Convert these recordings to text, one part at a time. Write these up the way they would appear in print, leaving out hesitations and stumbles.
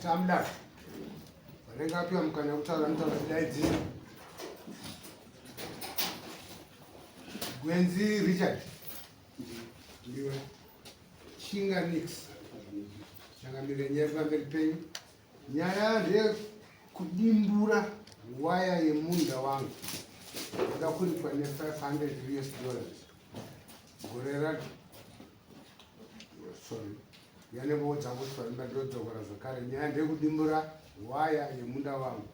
Mazita amudaro vanenge apiwa mukana wekutaura anotaura kudaidzira. Gwenzi Richard ndiwe Chinga Nix changamire nyaya pamberi penyu. Nyaya ndeyekudimbura waya yemunda wangu ndoda kuripwa ne500 us dollars gore ra sorry yanebowo dzangu sorry ndodzokora zvakare nyaya ndeyekudimbura waya yemunda wangu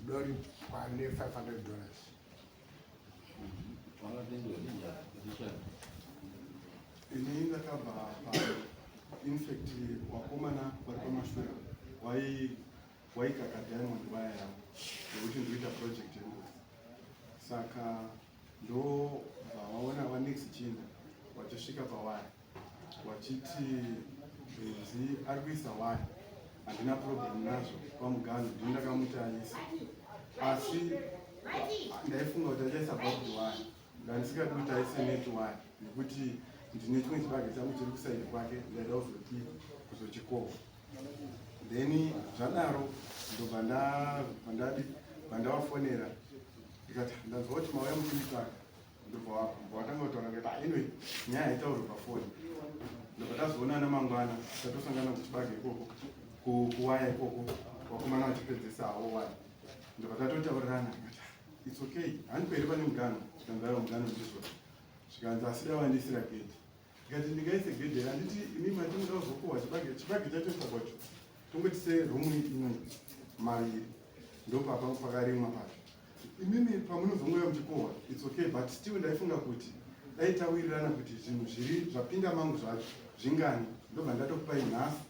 ndoripwa ne500 dollars. Ini ndakabva pa infact wakomana vari pamashure waikaka diamond waya yavo nekuti ndikuita project yengozi saka ndobva waona vanex chinda wachisvika pawaya wachiti benzi ari kuisa waya handina problem nazvo pamuganhu ndini ndakamuti aise asi ndaifunga kuti achaisa barbed wire ndandisingadi kuti aise net wire nekuti ndine chimwe chibage changu chiri kusaidi kwake ndaida kuzoti kuzochikohwa then zvadaro ndobva ndadi ndavafonera ndikati ndanzwa kuti mauya muchinditsvaka ndobva watanga kutaura ndikati ah, anyway nyaya haitaurwi pafoni ndobva tazoonana mangwana tatosangana kuchibage ikoko kuwaya ikoko vakomana vachipedzesa hawo waya ndobva tatotaurirana ndikati ah, its okay handiperi pane mugano zvikanzi aiwa mugano ndizvo zvikanzi asi dai wandiisira gedhi ndikati ndingaise gedhi here handiti imi mati muda kuzokohwa chibage chibage chacho chakwacho tongoti serumu imwe maviri ndopapa pakarimwa pacho imimi pamunozongouya muchikohwa its okay but still ndaifunga kuti dai tawirirana kuti zvinhu zviri zvapinda mangu zvacho zvingani ndobva ndatokupai nhasi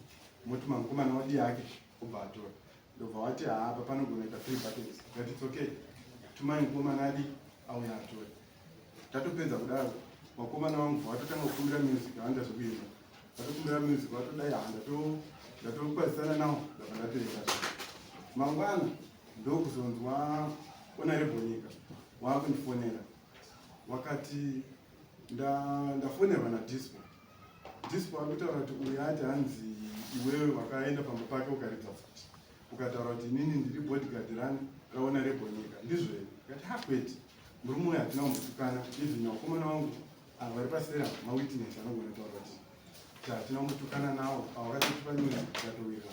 moti mamukomana wadii hake obva atora ndobva wati haapa panogona kuita three buckets but its okay tumai mukomana adi auya atore tatopedza kudaro vakomana vangu vatotanga kukumbira music havanoita zvekuimba vatokumbira music vatodai ha ndatokwazisana nawo ndabva ndatoenda mangwana ndokuzonzwa honorable nyika wakundifonera wakati ndafonerwa nadispo dispo akutaura kuti uyu ati hanzi iwewe wakaenda pamba pake ukaridza futi ukataura kuti inini ndiri bodyguard rani rahonorable nyika ndizvo here ndikati hakwete murume uyu hatina kumbotukana even vakomana vangu ava vari pasera mawitness anogona kutaura kuti hatina kumbotukana nawo avo vakatotipa music tikatowirira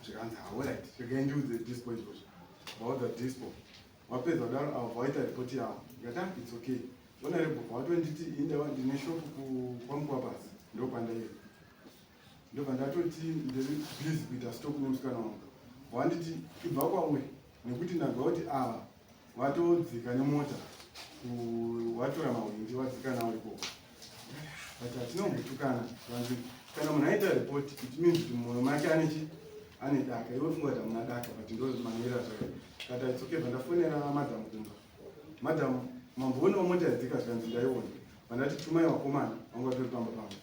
zvikanzi haurit regai ndiudze dispo izvozvo vaudza dispo wapedza kudaro avo vaita ripoti yavo ndikati ah, its okay honorable vatonditi indawa ndine shopu kwamukwapasi ndokwandaiva ndobva ndatoti ndiri busy kuita stock nemusikana wangu wanditi ibva kwauri nekuti ndanzwa kuti ava vatodzika nemota watora mahwindi wadzika nawo ikoko but hatina kumbotukana vanzi kana munhu aita report it means kuti mumwoyo make anechi ane daka iwe funga kuti hamuna daka but ndo manera zvake kati it's okay vandafonera madam kumba madam mamboonawo mota yadzika zvikanzi ndaiona vandati tumai vakomana vanga vatori pamba pangu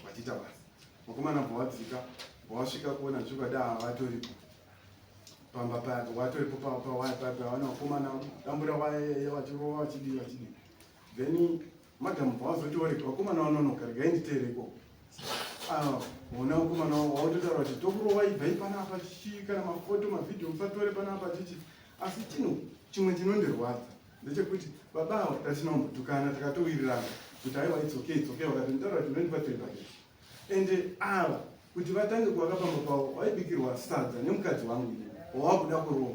vachiita basa vakomana bva wadzika bva wasvika kuona zvikwadi ava vatoripo pamba paya vatoripo pawaya paya paya vana vakomana dambura waya vachirova vachidii vachidii then madam bva wazoti orega vakomana vanonoka regai nditeere ikoko ah, ona vakomana wautotaura kuti tokurova ibvai panapa chichii kana mafoto mavhidhiyo musatore panapa chichi asi chinhu chimwe chinondirwadza ndechekuti baba ava tatina kumbotukana takatowirirana kuti aiwa its okay its okay vakati nditaura kuti unondipa three buckets ende ava kuti vatange kuvaka pamba pavo vaibikirwa sadza nemukadzi wangu ini wawakuda kurova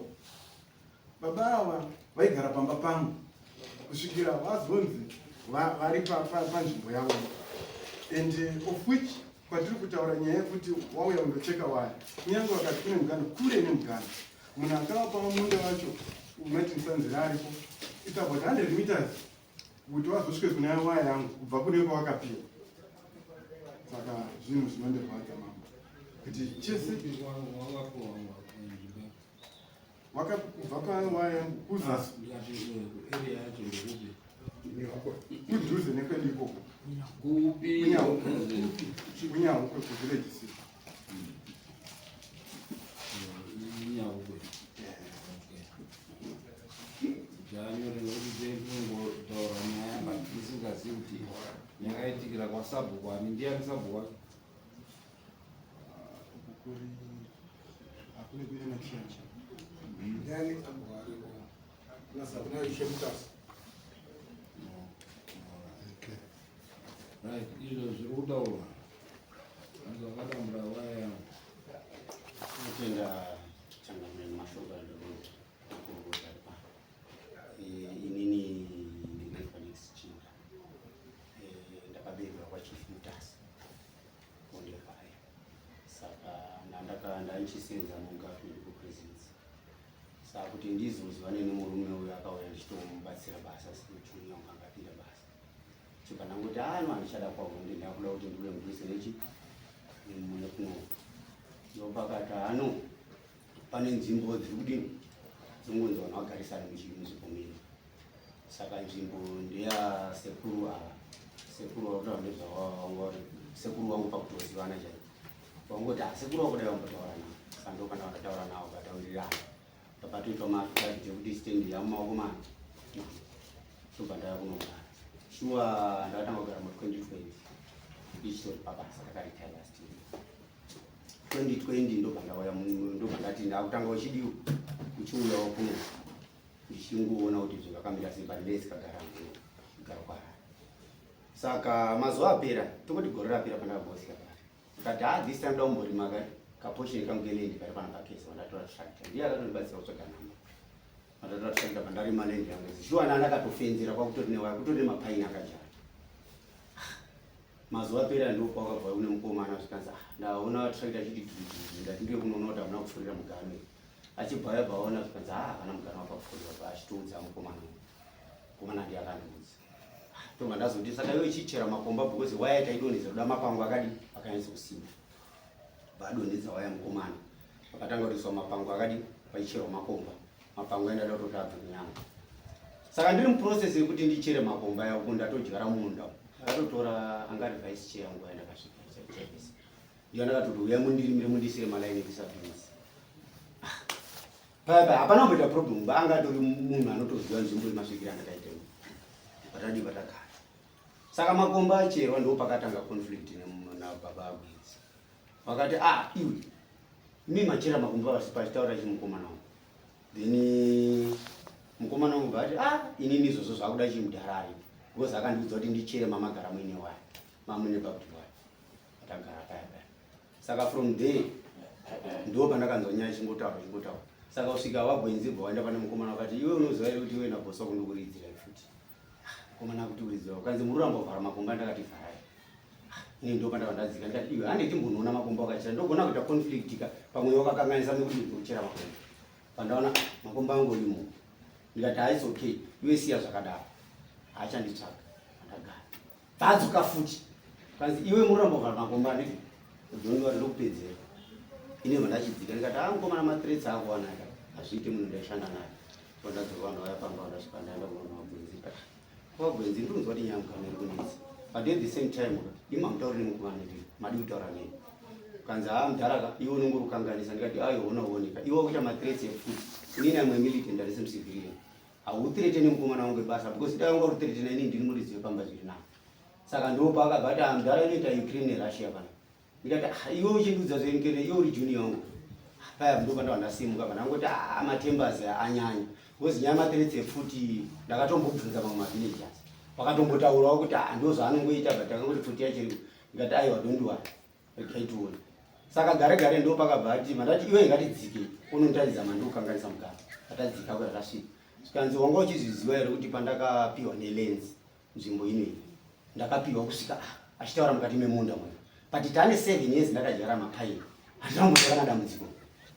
baba ava vaigara pamba pangu kusvikira vazonzi vari panzvimbo yavo and of which kwatiri kutaura nyaya yekuti wauya kundocheka waya kunyange vakati kune mugano kure nemugano munhu akavapa munda wacho Martin Sanzira aripo it's about 100 meters kuti wazosvike kune waya yangu kubva kune kwawakapiwa saka zvinhu zvinondirwadza mambo kuti chese wakabva pawaya yangu kuzasi kudhuze nekwedu ikoko kunyahukwe kuvillage city Kungotaura nyaya but ndisingazivi kuti yakaitikira kwasabhuku ani ndiani sabhuku wacho. Kuri Kune kune machiachi. Ndiani? Kuna Ishe Mutasa. Okay. Right, izvo zviri kutaurwa. Vanhu vakadambura waya. Tinotenda changamire nemashoko andinokurukura ari pano. Eh, inini ndinoitwa Nix Chinda. Eh, ndakaberekwa kwaChief Mutasa Kondevaya. Saka ndandaka ndaichisenza mugovernment kuprisons. Saka kuti ndizozivane nemurume uyu akauya ndichitomubatsira basa semujunior wangu angapinda basa. Chibva ndangoti ah no handichada kwaHonde ndakuda kuti ndiuye mudhuze nechi mune kuno. Ndopakati ah no pane nzvimbo dziri kudini dzinongonzi vanhu vagarisane munzvimbo mino. Saka nzvimbo ndeya sekuru ava. Sekuru vakutaura nezvavo sekuru vangu pakutozivana chaiko. Vangoti ah sekuru vako dai vambotaura navo. Saka ndopanda vandataura navo vatawirirana. Papatoitwa maaffidavit ekuti stand yamumaoko mani. Ndobva ndaya kunogara. Shuwa ndakatanga kugara mu 2020. Ndichitori pabasa ndakaretire last year. 2020 ndobva ndauya ndobva ndati ndakutanga uchidiwa uchiuyawo kuno ndichingoona kuti zvinhu zvakamira sei but ndeisikagara kugara kwaHarare. Saka mazuva apera tongoti gore rapera pandakambosvika pari. Ndikati ah this time ndakumborima ka kaportion kangu keland kari pana pakesi wandatora tractor. Ndiye akatondibatsira kutsvaga namba. Wandatora tractor pandarima land yangu. Shuwa nana ndakatofenzera kwakutori newaya kutori nemapaini akajara. Mazuva apera ndipo kwakabva une mukomana zvikanzi ah ndaona tractor achiti dhudhudhu ndati ndiye kunoona kuti hamuna kupfurira mugano. Achibva yabva aona zvikanzi ah hapana mugano wakapfurirwa bva achitoudza mukomana. Mukomana ndiye akandiudza. Tobva ndazoti saka iwe chichera makomba because waya taidonhedza kuda mapango akadi akanyatsa kusimba. Vadonhedza waya mukomana. Vakatanga kuiswa mapango akadi paicherwa makomba. Mapango aenda da kutoti abve kunyanga. Saka ndiri muprocess yekuti ndichere makomba aya uku ndatodyara munda. Ndakatotora anga ari vice chair yangu aya ndakasvika chairperson. Ndiyo ndakatoti uya mundirimire mundisire malaini ekuisa beans. Paya paya hapana kumboita problem ba anga atori munhu anotoziva nzvimbo yemasvikiro andakaita ini. Patadii patagara. Saka makomba acherwa ndipo pakatanga conflict nababa Agwinzi. Vakati ah iwe imi machera makomba pasi pachitaura chimukomana wangu. Then mukomana wangu vati ah inini izvozvo zvakuda chimudhara aripo because akandiudza kuti ndichere mamagara muine waya mamune barbed wire. Patagara paya paya. Saka from there ndo pandakanzwa nyaya ichingotaura ichingotaura. Saka kusvika wagwenzi bva waenda pane mukomana wakati iwe unoziva here kuti iwe nabosi wako ndokuridzira futi. Mukomana akuti kuridzira ukanzi muri kuramba kuvhara makomba ndakati vharai. Ini ndo pandaka ndadzika ndikati iwe hande timbonoona makomba wakachera ndogona kuita conflict ka pamwe wakakanganisa nekuti ndikuchera makomba. Pandaona makomba angu imo. Ndikati ah it's okay iwe siya zvakadaro. Haachanditsvaga. Ndagara. Vadzoka futi. Kanzi iwe muramba kuvhara makomba anditi don't worry ndokupedzera. Ini bva ndachidzika ndikati ah mukomana mathreats ako anaka hazviite munhu ndaishanda naye. Ndadzoka vanhu vaya pamba ndasvika ndaenda kunoona vagwenzi. Vagwenzi ndikunzwa kuti nyaya mugano iri kunetsa. But at the same time imi hamutauri nemukomana ndiri madi kutaura neni. Kanzi ah mudhara ka iwe unenge uri kukanganisa ndikati ayo unooneka iwe wakuita mathreats efuti. Inini am a militant handisi mucivilian. Hauthreatene mukomana wangu webasa because dai wanga uri threatena inini ndiri muridzi wepamba zviri nani. Saka ndipo paakabva ati ah mudhara inoita Ukraine neRussia pana. Ndikati ah iwe uchindiudza zveUkraine iwe uri junior wangu. Paya ndipo pandava ndasimuka pandangoti ah matembers anyanya. Because nyaya mathreats epfuti ndakatombobvunza mamwe mavillagers. Vakatombotaurawo kuti ah ndozvaanongoita but akangoti pfuti yacho iri. Ndikati aiwa don't worry. Regai tione. Saka gare gare ndo pakabva ati mandati iwe ngatidzike unondiratidza mandikukanganisa mugaro. Atadzika kuya tasvika. Zvikanzi wanga uchizviziva here kuti pandakapiwa nelens nzvimbo ino iyi ndakapiwa kusvika ah, achitaura mukati memunda muno. But tane 7 years ndakadyara mapaini. Handina kumboita kana dambudziko.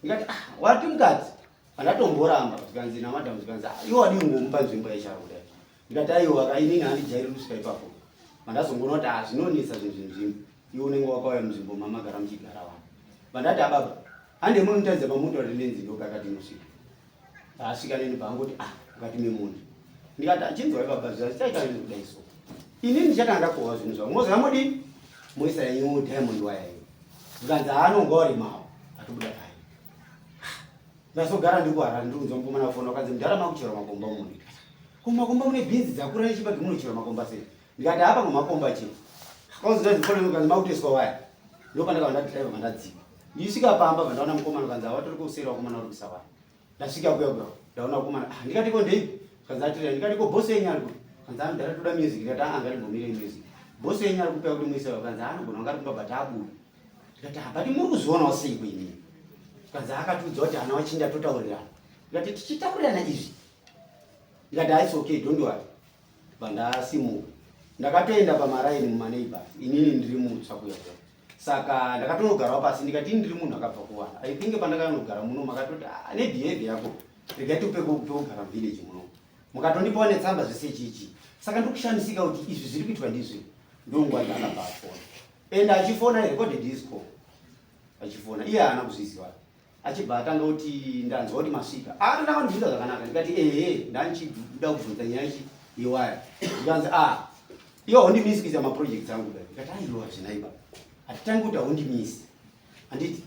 Ndikati ah wati mukadzi andatomboramba zvikanzi namadam zvikanzi ah, iwe wadii kungomupa nzvimbo yacharo kudai. Ndikati aiwa ka inini handijairi kusvika ipapo. Mandazongoona kuti ah zvinonetsa zvinhu zvinzvimbo. Iwe unenge wakauya munzvimbo mamagara muchigara vanhu. Vandati ababa hande munonitaridza pamuti wati lenzi ndopakati inosvika. Asvika neni paangoti ah mukati memunda. Ndikati achinzwa baba zviya zvichaita zvinhu kudai so. Inini ndichatanga ndakohwa zvinhu zvangu. Mozoya modii? Moisa yenyu diamond wire iyo. Zvikanzi haanonga warimawo. Atobuda paye. Ndazogara ndiri kuHarare ndiri kunzwa mukomana wafona akanzi mudhara makuchera makomba umu. Ndikati ko makomba mune bhinzi dzakura nechibage munochera makomba sei? Ndikati hapa ngomakomba chete. Kwanzi ndazi fona kanzi makutoiswa waya. Ndopandakabva ndadriver mandadzika. Ndisvika pamba bva ndaona mukomana kanzi havatori kuseri vakomana vari kuisa waya. Ndasvika kuya kuya ndaona vakomana ah ndikati ko ndei kanzi atira ndikati ko boss yenyu ari kupi kanzi anodhara toda music ndikati ah ngatimbomire music. Boss yenyu ari kupi kuti muise waya kanzi anogona kunge ari kumba but abuda. Ndikati ah but muri kuzvionawo sei kuinini? Kanzi akatiudza kuti ana wachinda totaurirana. Ndikati tichitaurirana izvi. Ndikati ah it's okay don't worry. Bandasimuka. Ndakatoenda pamaraini mumaneighbors inini ndiri mutsva kuya kuya. Saka ndakatonogarawo pasi ndikati ini ndiri munhu akabva kuwana. I think pandakanogara muno makatoti ah, ne behavior yako regai tikupe pekugara muvillage muno. Mukatondipawo netsamba zvese chichi. Saka ndikushamisika kuti izvi zviri kuitwa ndizvo. Ndonguva ndakabva afona. And achifona I recorded his call. Achifona iye haana kuzviziva. Achibva atanga kuti ndanzwa kuti masvika. Akatotanga kundibvunza zvakanaka ndikati ehe ndanchida kubvunza nyaya ichi yewaya. Zvikanzi ah iwe haundimisi kuita maprojects angu kudai. Ndikati aiwa zvinaiba. Hatitangi kuti haundimisi. Handiti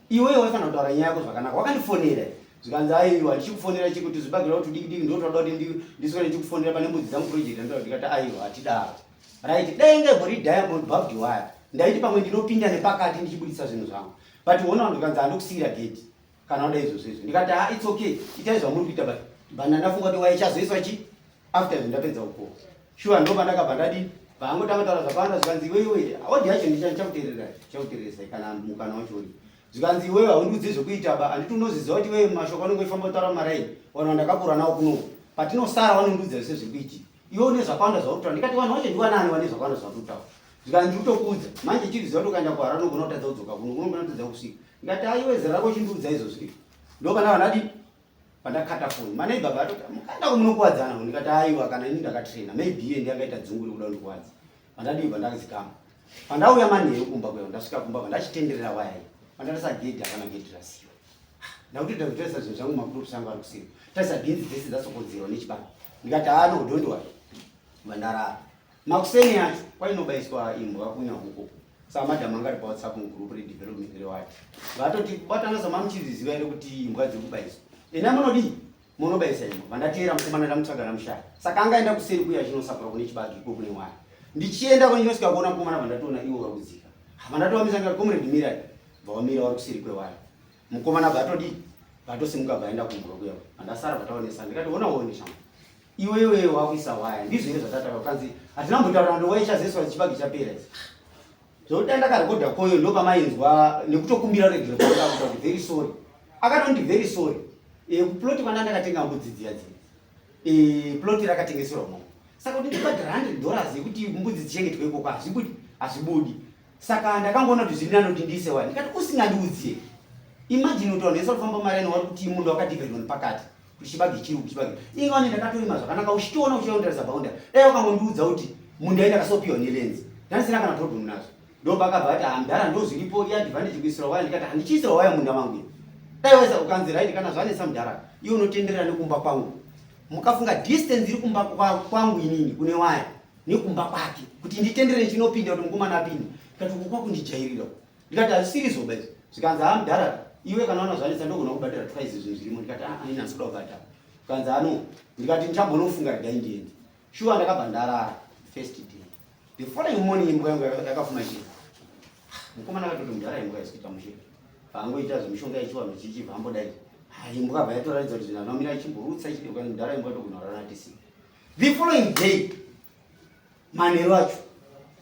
iwewe waifanira kutaura nyaya yako zvakanaka. Wakandifonera. Zvikanzi aiwa ndichikufonera chikuti zvibagera kuti diki diki ndotoda kuti ndiswere ndichikufonera pane mbudzi dzangu project ndoda ndikati aiwa hatidaro. Right dai inge bori diamond barbed wire. Ndaiti pamwe ndinopinda nepakati ndichibudisa zvinhu zvangu. But uona vanhu kanzi andokusiira gate kana uda izvozvo izvo. Ndikati ah it's okay. Itai zvamuri kuita but bana ndafunga kuti waya ichazoiswa chi after izvo ndapedza kukohwa. Sure ndo pandakabva ndadi paangotanga taura zvakawanda zvikanzi iwe iwe audio yacho ndichakuteerera ndichakuteeresai kana mukana wacho uri. Zvikanzi iwewe haundiudzi zvekuita ba handiti unozviziva kuti iwewe mashoko anenge uchifamba kutaura mumaraini vanhu vandakakura nawo kuno patinosara vanondiudza zvese zviri kuitika iwe une zvakawanda zvauri kutaura ndikati vanhu vacho ndiwanani vane zvakawanda zvauri kutaura zvikanzi ndiri kutokuudza manje chiriziva kuti ukaenda kuharare unogona kutadza kudzoka kuno unogona kutadza kusvika ndikati aiwe zera rako chindiudza izvozvi ndopana vanadi pandakata foni maneighbor vatoti mukaenda kumunokuwadzana ndikati aiwa kana ini ndakatraina maybe iye ndiye akaita dzungu rekuda kundikuwadza pandadii pandakadzikama pandauya manheru kumba kuya ndasvika kumba pandachitenderera waya iyi pandarisa gedhi hapana gedhi rasiwa ndakutoita kutarisa zvinhu zvangu magroups angu ari kusiri tarisa bhinzi dzese dzasokodzerwa nechibaba ndikati haa no don't worry vandarara makuseni acho kwainobaiswa imbwa kunyahuko saka madam anga ari pawhatsapp mugroup redevelopment rewati vatoti kubatana samamuchizviziva here kuti imbwa dziri kubaiswa ena munodii munobaisa imbwa vandateera mukomana ndamutsvaga ndamushaya saka angaenda kuseri kuya achinosapura kune chibage iko kune waya ndichienda kwandinosvika kuona mukomana vandatoona iwo vari kudzika vandatovamisa ndikati comrade mirai bvawamira vari kuseri kwewaya mukomana bva atodii vatosimuka bvaenda kumbwa kuya vandasara vataonesa ndikati ona uone shama iwewe wakuisa waya ndizvo here zvatataura kanzi hatina kumbotaura ndo waya ichazoiswa chibage chapera ichi zvokuti dai ndakarekodha koyo ndopamainzwa nekutokumbira regero kwandakakuta kuti very sorry akatondi very sorry e, kuploti kwanda ndakatenga mbudzi dziya dziya e, ploti rakatengeserwa mama saka kuti ndibhadhara 100 dollars yekuti mbudzi dzichengetwe ikoko hazvibudi hazvibudi saka ndakangoona kuti zviri nani kuti ndiise waya ndikati usingandiudzie imagine kuti vanhu vese vari kufamba mari wari kuti munda wakadivhaidwa nepakati kuti chibage chiri kuchibage ingawani ndakatorima zvakanaka uchitoona uchiendereza boundary dai wakangondiudza kuti munda enda kasopiwa nelenzi ndandisina kana problem nazvo ndopakabva ati hamdhara ah, ndozviripo iadvantage kuisira waya ndikati handichiisira waya munda mangu dai waisa ukanzi right kana zvanetsa mudhara iwe unotenderera nekumba kwangu mukafunga distance iri kumba kwangu inini kune waya nekumba kwake kuti nditendere chinopinda kuti mukomana apinde ndikati uku kwakundijairira ndikati hazvisiri zvoba izvi zvikanzi haa mudhara iwe kana ona zvanetsa ndogona kubhadhara twice zvinhu zvirimo ndikati aa ah, ini handisi kuda kubhadhara zvikanzi ano ndikati ndichambonofunga regai ndiende shuwa ndakabva ndarara first day the following morning imbwa yangu yakafuma chii mukomana akatoti mudhara imbwa isikuita mushe paangoita zvemishonga yechivanhu chichibva ambodai imbwa bva yatoratidza kuti zvinhu anomira ichimborutsa ichideuka mudhara imbwa togona kurara tisina the following day manheru acho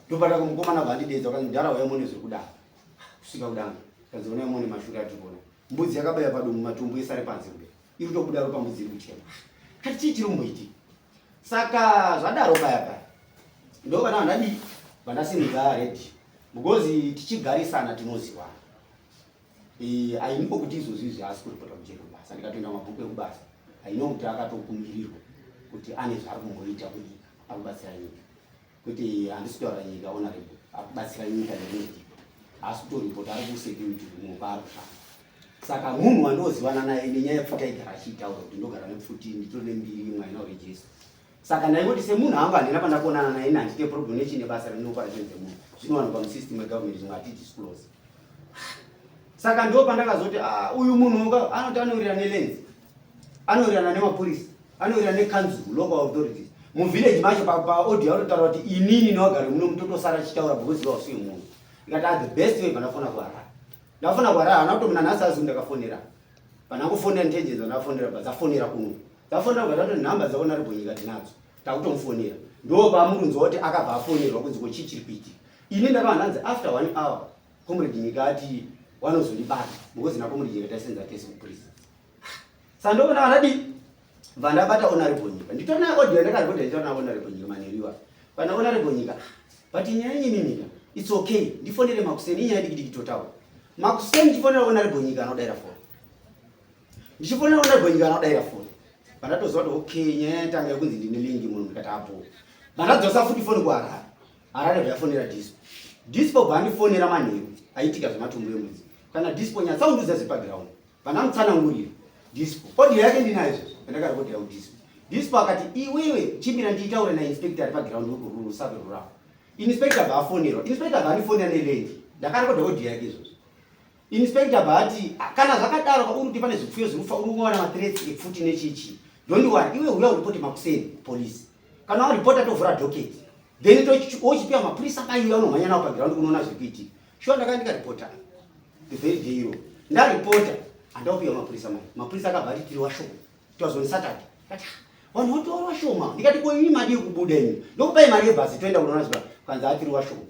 ndopata kumukomana vandidedza vakanzi mudhara uya mune zviri kudanga kusvika kudanga kanzi onai mune mashure atiri kuona mbudzi yakabaya padumu matumbu ese ari panze kudai iri kutobuda ropa mbudzi iri kuchema kati chii chiri kumboitika saka zvadaro paya paya ndovana vandadii vandasimudza redi because tichigarisana tinozivana Eh, I know kuti izvozvi izvi haasi kuripota kujeri kubasa ndikatoenda mabhuku ekubasa I know kuti akatokumirirwa kuti ane zvaari kumboita kunyika akubatsira nyika kwete handisi kutaura nyika honorable akubatsira nyika nerimwe divi haasi kutoripota ari kusecurity kumwe kwaari kushanda saka munhu wandozivana naye nenyaya yepfuti aigara achiitaura kuti ndogara nepfuti nditori nembiri imwe haina kurejista saka ndaingoti semunhu hangu handina pandakuonana naye ini handite problem nechine basa rinoperation dzemunhu zvinowanikwa musystem yegovernment zvimwe hatidisclose saka ndo pandakazoti ah, uyu munhu anoti anowirirana nelenzi anowirirana nemapurisa anowirirana necouncil local authorities muvillage macho paaudio anotaura kuti inini nevagari muno mutotosara chitaura because vausiye munhu ndikati ah, the best way pandafona kuharare. Ndafona kuHarare hana kutomuna nhasi azi ndakafonera. Pana kufonera intelligence ndafonera bva dzafonera kuno. Dzafonera bva tati nhamba dzaona ripo nyika tinadzo. Takutomufonera. Ndo pamurunzwa kuti akabva afonerwa kunzi ko chii chiri kuitika. Ini ndakava ndanzi after one hour comrade Nyika ati wanozondibata because na comrade Nyika taisenza tese kuprison. Saka ndoona vanadii vandabata honorable Nyika. Nditori nayo audio yandakarekodha nditori na honorable Nyika manheru iwayo. Pana honorable Nyika but nyaya yenyu Nyika it's okay ndifonere makuseni inyaya diki diki totaura. Makuseni ndichifonera honorable Nyika anodaira phone. Ndichifonera honorable Nyika anodaira phone. Pandatoziva kuti okay nyaya yatanga yekunzi ndine link munhu ndikati apo. Vandadzosa futi phone kuHarare. Harare bvayafonera Dispo. Dispo bvandifonera manheru aitika zvematumbu emwedzi. Kana Dispo nyatsaundiudza zvepaground. Vandamutsanangurira Dispo. Audio yake ndinayo izvozvo yandakarekodhera kuDispo. Dispo akati iwewe chimbira ndiitaure nainspector ari paground wekuRusape Rural. Inspector bvaafonerwa. Inspector bvaandifonera neland. Ndakarekodha audio yake izvozvo. Inspector bvaati kana zvakadaro kauri kuti pane zvipfuyo zviri kufa uri kuwana mathreats epfuti nechichi. Don't worry iwe huya uripoti makuseni police. Kana waripota tovhura docket. Then wochipiwa mapurisa maiuya unomhanya nawo paground kunoona zviri kuitika. Sure ndakanga ndikaripota the very day iro. Ndaripota handakupiwa mapurisa mai. Mapurisa akabva ati tiri washoma. It was on Saturday. Ndikati vanhu vatori washoma. Ndikati ko imi madii kubuda imi. Ndokupai mari yebhazi toenda kunoona zviro. Kanzi atiri washoma.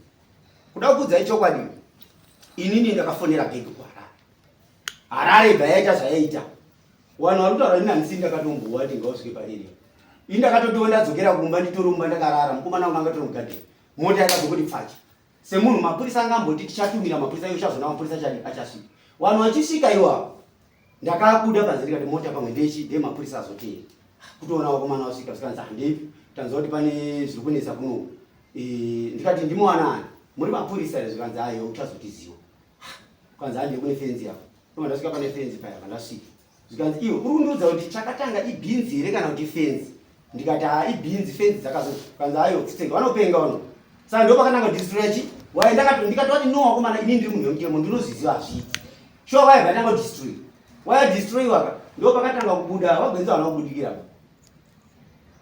Kuda kukuudzai chokwadi. Inini ndakafonera bhegi kuHarare. Harare ibva yaita zvayaita. Vanhu vari kutaura ini handisi ndakatombowa kuti ngausvike paarea. Ini ndakatotiwo ndadzokera kumba nditori mumba ndakarara. Mukomana wangu anga atori mugadheni. Mota yakazongoti pfachi. Semunhu mapurisa angamboti tichatumira mapurisa iwo uchazona mapurisa achadi achasvika. Vanhu vachisvika iwavo. Ndakabuda panze ndikati mota pamwe ndechi ndeye mapurisa azoteera. Kutoona vakomana vasvika zvikanzi handipi. Tanzwa kuti pane zviri kunetsa kuno. Ndikati ndimowana ani? Muri mapurisa here zvikanzi aiwa uchazotiziwa. Kwanzi hande kune fenzi yako. Ndobva ndasvika pane fenzi paya pandasvika. Zvikanzi iwe uri kundiudza kuti chakatanga ibhinzi here kana kuti fenzi? Ndikati haa ibhinzi fenzi dzakazo. Kanzi ayo tsitsenga vanopenga vano. Saka ndo pakananga destroyer chi? Wai ndakati ndikatoti no wakomana ini ndiri munhu wemutemo ndinozviziva hazviiti. Sure wai vatanga destroy. Wai destroy waka ndo pakatanga kubuda wagwenzi vana kubudikira.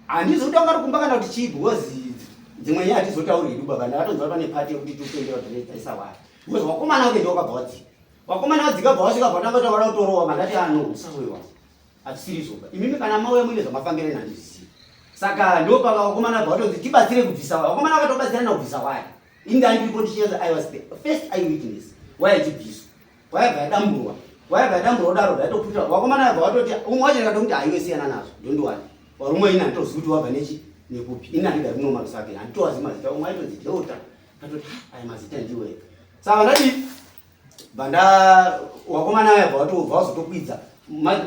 Handizi kuti wanga kumba kana kuti chii because dzimwe nyaya hatizotauri hedu baba ndakatonzwa pane party yekuti tupendera kuti taisa waya. Because wakomana wake ndo wakabva wadzika. Wakomana wadzika bva wasvika bva tanga taura kutorowa mandati ano usaroiwa. Hatisiri zvoba. Imimi kana mauya muine zvamafambira ini handizvizivi. Saka ndo paka wakomana bva watonzi tibatsire kubvisa waya. Wakomana vakatobatsirana kubvisa waya. Ini ndandiripo ndichinyaza I was the first eyewitness. Waya ichibviswa. Waya bva yadamburwa. Waya bva yadamburwa kudaro ndaitoputa. Wakomana bva watoti umwe wacho ndakatomuti haiwe siyana nazvo. Don't worry. Warume ini handitozivi kuti wabva nechi nekupi. Ini handigari muno maRusape. Handitowazi mazita. Umwe aitonzi Delta. Ndakatoti aya mazita ndiwe. Saka ndadii? Banda wakomana aya bva watobva wazotokwidza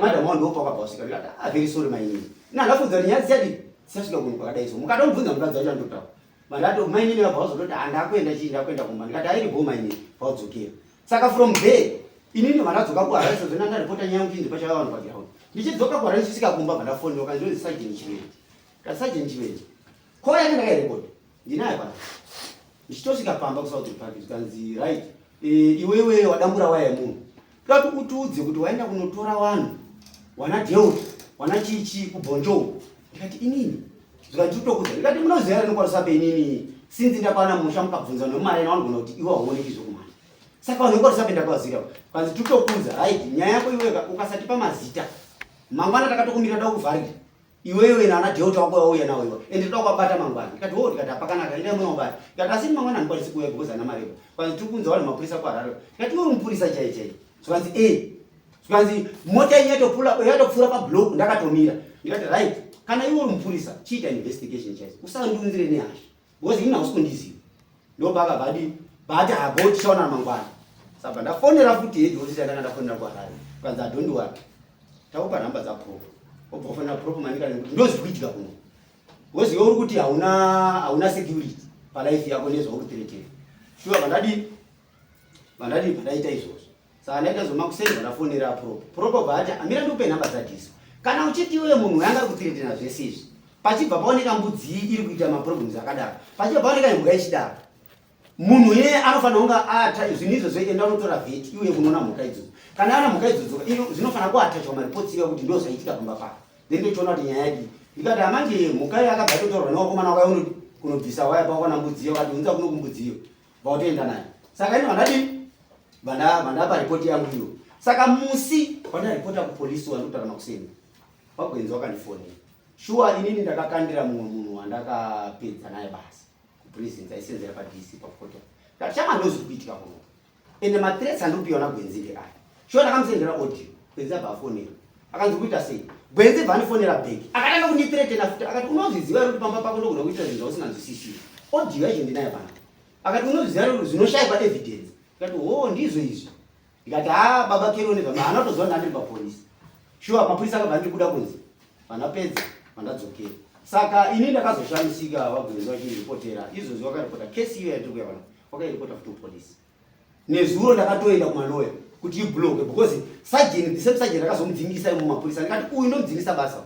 madam wao ndipo pakabva wasvika ndikati ah very sorry mainini. Ina ndafunza kuti nyaya dzisati dzisasvika kunhu kwakadai so mukatomubvunza mukadzi wacho anototaura. Bandato mainini vabva vazototi ah ndakuenda chii ndakuenda kumba ndikati airi bho mainini vaodzokera. Saka from there inini vandadzoka kuHarare sezvo ndandaripota nyaya yangu chinzi pachava vanhu paground. Ndichidzoka kuHarare ndichisvika kumba bva ndafonera kanzi Sergeant Chiwenje. Kati Sergeant Chiwenje. Call yake ndakairekodha. Ndinayo pano. Ndichitosvika pamba kuSouth Park zvikanzi right iwewe wadambura waya yemunhu. Toda kuti utiudze kuti waenda kunotora vanhu wana Delta wana chichi kuBonjo. Ndikati inini zvikanzi totokudza. Ndikati munoziva here nekwaRusape inini since ndakwana musha mukabvunza nemari vanogona kuti iwe hauoneki zvokumhanya. Saka vanhu vekwaRusape ndakavazira. Kanzi totokudza right nyaya yako iwe ukasatipa mazita mangwana takatokumira toda kuvharira. Iwewe nana Delta wako wauya nawo iwe. Ende toda kubata mangwana. Ndikati wo ndikati hapakanaka endai munobata. Ndikati asi mangwana handikwanisi kuuya because ana mareba. Kwanzi tiri kunza vanhu mapurisa kuHarare. Ndikati iwe uri mupurisa chai chai. Zvikanzi eh. Zvikanzi mota yenyu yatopfuura pablock ndakatomira. Ndikati right. Kana iwe uri mupurisa chiita investigation chaidzo. Usandiunzire nehasha. Because ini hausi kundiziva. Ndopakabva adi bati habo tichaonana mangwana. Saka ndafonera futi head office yandanga ndafonera kuHarare. Kwanzi I don't worry. Takupa nhamba dza prop. Obva wafonera prop manika nekuti ndozviri kuitika kuno. Because iwe uri kuti hauna security palife yako nezvauri kuthreatena. Shuwa vandadi vandaita izvozvo. Saka ndaita zvomakuseni vandafonera prop. Prop bva ati amira ndikupe nhamba dzaDiso. Kana uchiti iwe munhu yanga ari kuthreatena zvese izvi. Pachibva paoneka mbudzi iyi iri kuita maproblems akadaro. Pachibva paoneka imbwa ichidaro. Munhu iyeye anofanira kunge ata zvinhu izvozvo enda unotora vet iuye kunoona mhuka idzodzo. Kana ana mhuka idzodzo zvinofanira kuatachwa mareports iwa kuti ndo zvaitika pamba pako. Then tochiona kuti nyaya yadii. Ndikati amanje mhuka iyo akabva atotorwa nevakomana wakauya unodi kunobvisa waya pawana mbudzi iyo akati unza kuno kumbudzi iyo. Vautoenda nayo. Saka ino vandadii? Vandapa ripoti yangu iyo. Saka musi wandaripota kupolisi wandikutaura makuseni, wagwenzi wakandifonera. Shuwa inini ndakakandira mumwe munhu wandakapedza naye basa kuprison, taisenzera paDC pakota. Ndati chama ndozviri kuitika kuno. Ende mathreats andikupiwa nagwenzi ndeaya. Shuwa ndakamusendera audio, Gwenzi abva afonera. Akanzi kuita sei? Gwenzi bva andifonera back. Akatanga kundithreatena futi akati unozviziva here kuti pamba pako ndogona kuita zvinhu zvausinganzwisisi. Audio yacho ndinayo pano. Akati unozviziva here kuti zvinoshaikwa evidence. Ndikati hoo ndizvo izvi. Ndikati haa baba Keroni zvama haana kutoziva ndandiri papolisi. Shuwa mapurisa akabva andikuda kunzi vandapedza vandadzokera. Saka ini ndakazoshamisika vagwenzi vachiripotera izvozvi vakaripota kesi iyo yatiri kuya pano vakairipota futi kupolisi. Nezuro ndakatoenda kumaloya kuti ibloke because sajeni the same sajeni akazomudzingisa imo mapurisa ndikati uyu ndomudzingisa basa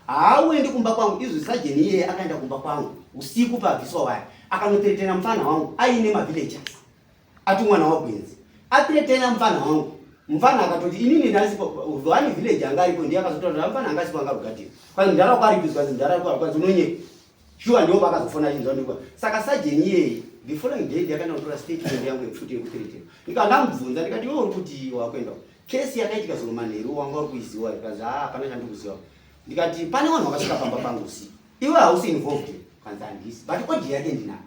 haauendi kumba kwangu izvo sajeni iyeye akaenda kumba kwangu usiku pabviswa waya akanoteretera mupfana wangu aine mavillagers ati mwana wagwenzi atiretena mupfana wangu mupfana akatoti inini ndasipo one village anga aripo ndiye akazotaura mupfana anga asipo anga rugadhira kwanzi mudhara wako aripi kwanzi mudhara wako kwanzi unonyepa shuwa ndiwo vakazofona chinzwa ndikwa saka sajeni iyeye the following day ndiyakaenda kutora statement yangu yepfuti yekutiretera ndikava ndamubvunza ndikati iwe uri kuti wakuenda kesi yakaitika zuro manheru wanga uri kuiziwa kanzi haa hapana chandikuziva ndikati pane vanhu vakasvika pamba pangu usiku iwe hausi involved kanzi handisi but audio yake ndinayo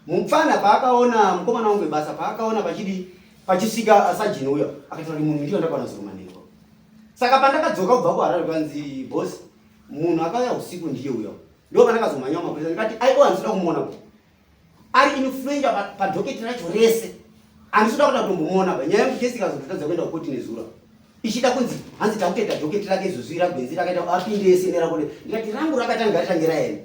mupfana paakaona mukomana wangu webasa paakaona pachidi pachisvika sajini uyo akataura kuti munhu ndiyo ndakaona zuro manheru saka pandakadzoka kubva kuharare kwanzi boss munhu akauya usiku ndiye uyo ndo pandakazomhanya mapurisa ndikati aiwa handisida kumuona kuti ari influencer padhoketi racho rese handisida kuda kutombomuona pa nyaya yangu kesi ikazototadza kuenda kukoti nezura ichida kunzi hanzi takutoita dhoketi rake izvozvi ragwenzi rakaita apinde ese nerakode ndikati rangu rakatanga ritange raenda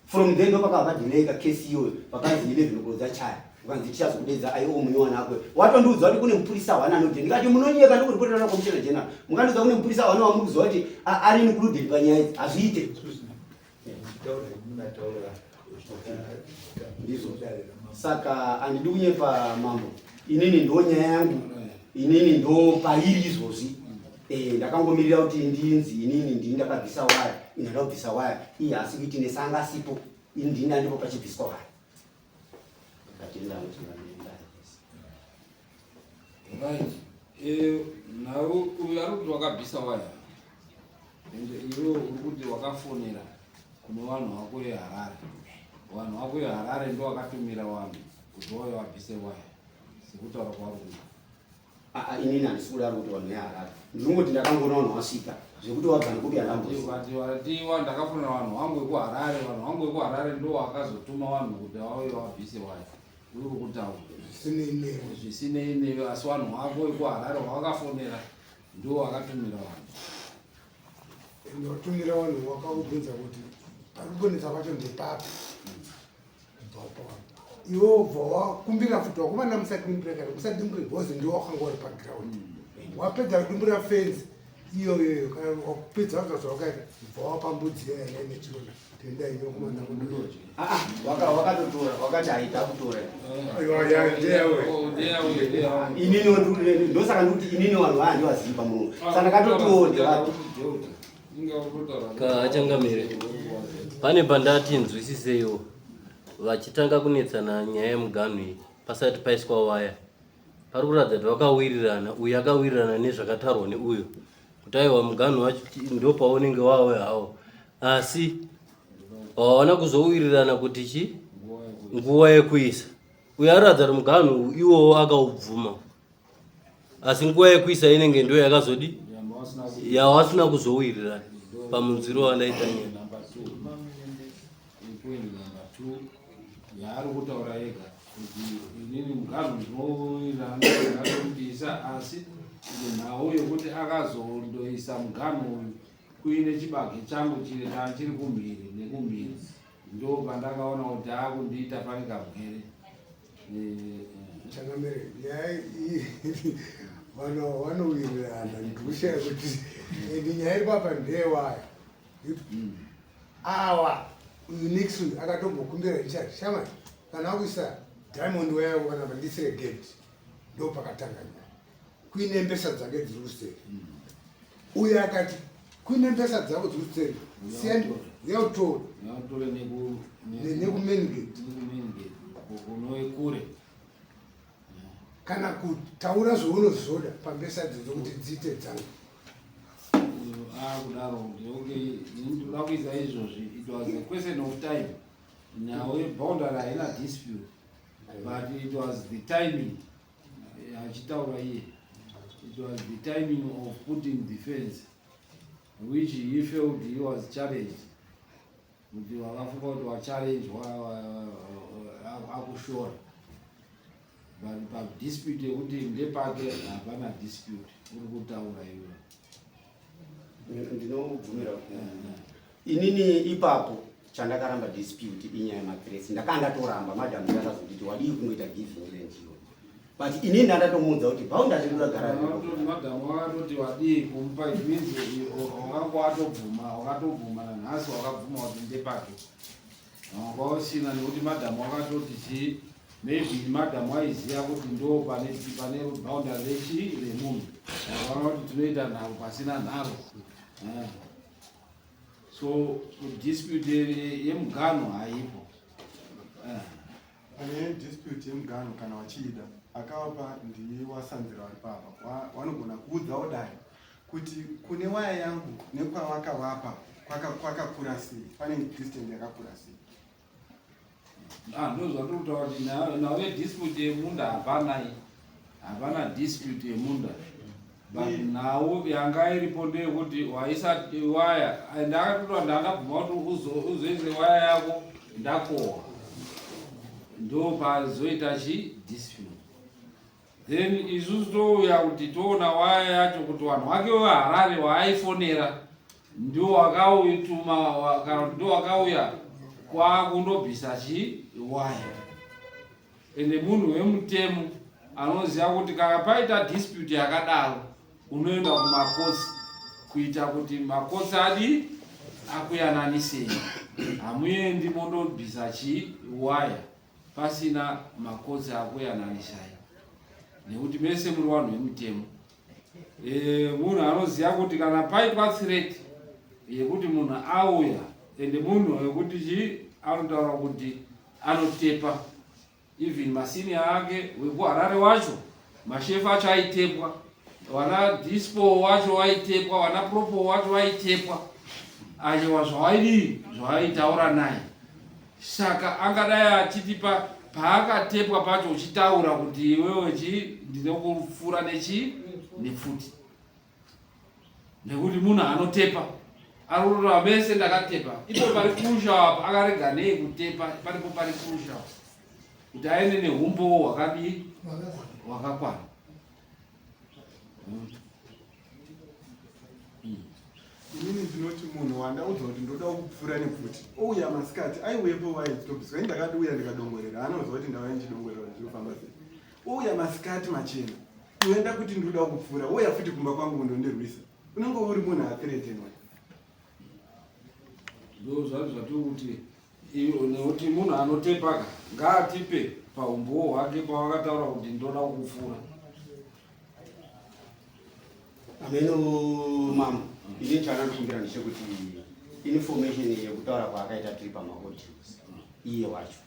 from then ndopakabva padelay kesi iyoyo pakanzi 11 o'clock dzachaya ukanzi tichazokudedza aiwo munyowani ako watondiudza kuti kune mupurisa one anoti ndikati munonyeka ndikuriporera na commissioner general mukandiudza kune mupurisa one wamuri kuziva kuti ari included panyaya idzi hazviite ndizvo saka handidi kunyepa mambo inini ndo nyaya yangu inini ndo pairi izvozvi eh, ndakangomirira kuti ndinzi inini ndini ndakabvisa waya ini ndakabvisa waya iye asi kuiti nesanga asipo ini ndini andipo pachibviswa waya Right. Eh, nhau uyu ari kuti wakabvisa waya ende iwe uri kuti wakafonera kune vanhu vako yeharare vanhu vako yeharare ndo wakatumira vanhu kuti wauye wabvise waya sekutaura kwauri kuita Ah, inini handisi kudaro kuti vanhu veharare ndinongoti ndakangoona vanhu vasvika zvekuti wabva nekupi handambozivatiwa ndakafonera vanhu vangu vekuharare vanhu vangu vekuharare ndo vakazotuma vanhu kuti vauye vabvise waya uri kutaura zvisinei newe asi vanhu vako vekuharare wavakafonera ndo vakatumira vanhu watumira vanhu wakaubvunza kuti pari kunetsa kwacho ndepapi iwe wobva wakumbira futi wakomana musadimbure kana musadimbure because ndiwe wakanga uri paground wapedza kudimbura fenzi iyoyoyo kana wapedza waita zvawakaita bva wapa mbudzi iya yanga ine chironda tenda iyo kumana kudoji wakatotora wakati haita kutora inini ndosaka ndikuti inini vanhu vaya ndivaziva muno saka ndakatotiwo ndevapi Kachangamire, pane pandati nzwisiseiwo vachitanga kunetsana nyaya yemuganhu iyi pasati paiswa waya pari kuratidza kuti vakawirirana uyu akawirirana nezvakataurwa neuyu kuti aiwa muganhu wacho ndo paunenge wawe hawo asi hawana kuzowirirana kuti chi nguva yekuisa uyu aratidza kuti muganhu iwowo akaubvuma asi nguva yekuisa inenge ndiyo yakazodi yawasina kuzowirirana pamunzwiro wandaita nyaya yaari kutaura ega kuti inini muganhu ndinowirirana asi nhau yekuti akazondoisa muganhu uyu kuine chibage changu chiri chiri kumhiri nekumhiri ndo pandakaona kuti akundiita pane kamhere Changamire, nyaya iyi vanhu vanowirirana ndikushaya kuti and nyaya iri papa ndeyewaya awa uyu Nixon akatombokumbira Richard shamani kana wakuisa diamond waya kana pandisire gate ndo pakatanga nyaya kuine mbesa dzake dziri kuseri uyo akati kuine mbesa dzako dziri kuseri siyani yautore nekumain gate kunowekure. Kana kutaura zvaunozoda pambesa idzodzo kuti dziite dzangu. Akudaro kuti okay, ndoda kuisa izvozvi. It was a question of time. Nhau yeboundary haina dispute, but it was the timing. Achitaura iye, it was the timing of putting the fence which he felt he was challenged, kuti wakafunga kuti wachallengwa akushora, but padispute yekuti ndepake hapana dispute uri kutaura iwe. Ndinobvumira inini ipapo chandakaramba dispute inyaya yemathreats. Ndakanga ndatoramba, madam ndakazonditi wadii kungoita giving land iyo, but inini ndandatomuudza kuti boundary rinogara. Madhamu wakatoti wadii kumupa, it means wakanga watobvuma, wakatobvuma nanhasi wakabvuma kuti ndepake, wanga usina nekuti madhamu wakatoti chii, maybe madhamu aiziva kuti ndo pane boundary rechi remunhu, wakaona kuti tinoita nharo pasina nharo. So dispute yemuganho haipo. Pane dispute yemuganho kana wachiida akavapa ndiwasanzira vari papa, vanogona kuudzawo dare kuti kune waya yangu nekwavakavapa kwakakura sei, pane distance yakakura sei. Ah, ndo zvandiri kutaura kuti nhau yedispute yemunda hapana, hapana dispute yemunda, but nhau yanga iripo ndeyekuti waisa waya and akatotwa ndandabvuma kuti uzoise waya yako ndakohwa, ndo pazoita chi dispute. Then isusu touya kuti toona waya yacho kuti vanhu vake veHarare waaifonera ndio wakautuma kana kuti ndio wakauya kwakundobvisa chi waya. Ende munhu wemutemo anoziva kuti kana paita dispute yakadaro unoenda kumacourts kuita kuti macourts adi akuyananisei. Hamuendi mondobvisa chi waya pasina macourts akuyananisai, nekuti mese muri vanhu vemutemo. Munhu anoziva kuti kana paitwa threat yekuti munhu auya, ende munhu wekuti chi anotaura kuti anotepa even masenior ake wekuHarare wacho, mashefu acho aitepwa, vana dispo wacho waitepwa, vana propo wacho waitepwa, achiwa zvawaidii zvawaitaura naye. Saka angadai achitipa paakatepwa pacho uchitaura kuti iwewe chi ndinokupfura nechi nepfuti, nekuti munhu anotepa arikutora vese ndakatepa ipo pari crucial apa. Akarega nei kutepa paripo pari crucial kuti aende neumbowo hwakadii hwakakwana. Inini ndinoti munhu wandaudzwa kuti ndoda kupfuura nepfuti ouya masikati aiwepo vaitobviswa, ini ndakadiuya ndikadongorera, anoziva kuti ndauya ndichidongorera kuti zvinofamba sei. Ouya masikati machena, uenda kuti ndinoda kupfuura, ouya futi kumba kwangu kundondirwisa, unenge uri munhu athreatenwa. Ndo zvacho zvatiri kuti nekuti munhu anotepaka ngaatipe paumbowo hwake pawakataura kuti ndoda kukupfuura. Ameno mama, inini chandanokumbira ndechekuti information yekutaura kwaakaita tiri pamaaudios iye wacho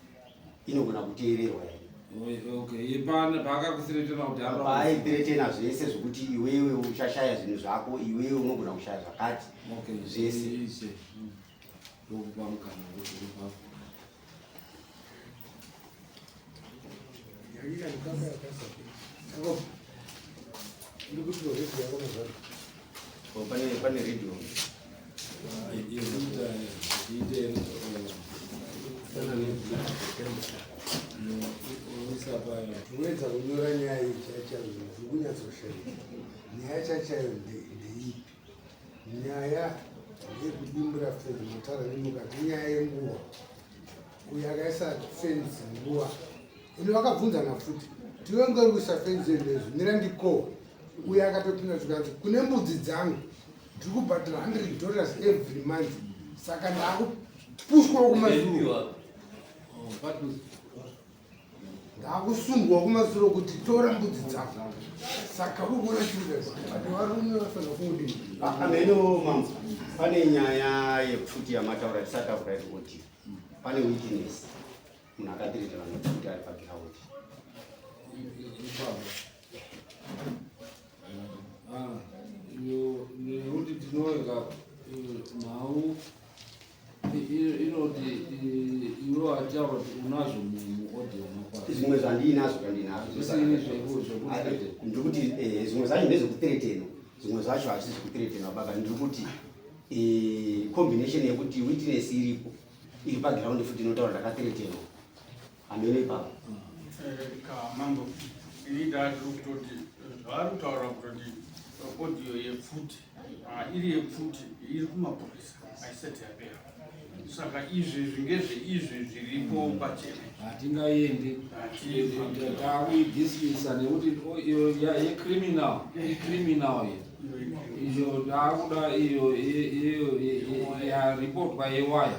inogona kuteererwa here? Okay, paakakuthreatena kuti Paaithreatena zvese zvekuti iwewe uchashaya zvinhu zvako, iwewe unogona kushaya zvakati. Zvese. Ise ndokupa mukana wekuti upa. Yakika ndikamba yakasati. Ako. Ndikuti redio yako mazvaro. Oh, pane radio. Yekuita ite uisa payo. Tinoedza kunyora nyaya iyi chaichayo, ndiri kunyatsoshaya. Nyaya chaichayo ndeipi? Nyaya ndeyekudimbura fenzi mutaura nemukati, inyaya yenguva. Uyo akaisa fenzi nguva. Ino vakabvunzana futi. Tiwe ngori kuisa fenzi yendezvi, mira ndikohwe. Uyo akatopinda zvikanzi kune mbudzi dzangu ndiri kubhadhara $100 every month, saka ndakupushwawo kumasuru, ndakusundwa kumasuro kuti tora mbudzi dzako, saka uri kuona chirikuti varume vafanira kudini? Ameno mama, pane nyaya yepfuti yamataura tisati tavhura audio. Pane witness, munhu akathreatena nepfuti ari paground. Ipapo ah, iyo nekuti tinoega nhau inoti iwe wataura kuti unazvo muaudio mako. Zvimwe zvandinazvo zvandinazvo ndiri kuti eh, zvimwe zvacho ndezvekuthreatenwa, zvimwe zvacho hazvisi zvekuthreatenwa baba. Ndiri kuti eh, combination yekuti witness iripo iri paground futi inotaura ndakathreatenwa hameno ipapo. Mambo, ini ndati kutoti zvaari kutaura kutoti audio yepfuti, ah, iri yepfuti iri kumapurisa haisati yapera, saka izvi ngezveizvi zviripo pachena. Hatingaendi takuidismisa nekuti iyo yecriminal icriminal iyo iyo takuda iyo iyo yaripotwa yewaya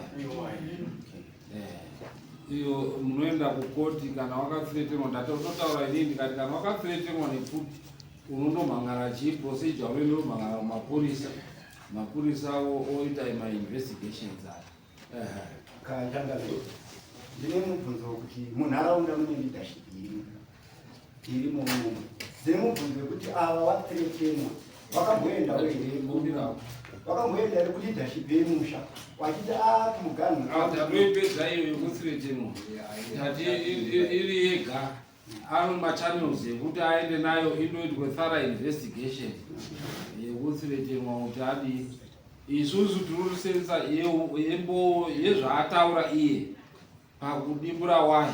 iyo munoenda kukoti kana wakathreatenwa. Ndatotaura inini ndikati kana wakathreatenwa nepfuti unondomhangara chii procedure, unoendomhangara kumapurisa, mapurisa oita mainvestigations ayo. Kachangamire, ndine mubvunzo wekuti munharaunda mune leadership irimo irimo mumo. Ndine mubvunzo wekuti ava vathreatenwa vakamboendawo here, vakamboenda here kuleadership yemusha vachiti a muganhu? Tatoipedza iyo yekuthreatenwa, tati iri yega ari machannels ekuti aende nayo indoitwe thorough investigation yekuthreatenwa kuti adii. Isusu tiri kusenzesa yembo yezvaataura iye pakudimbura waya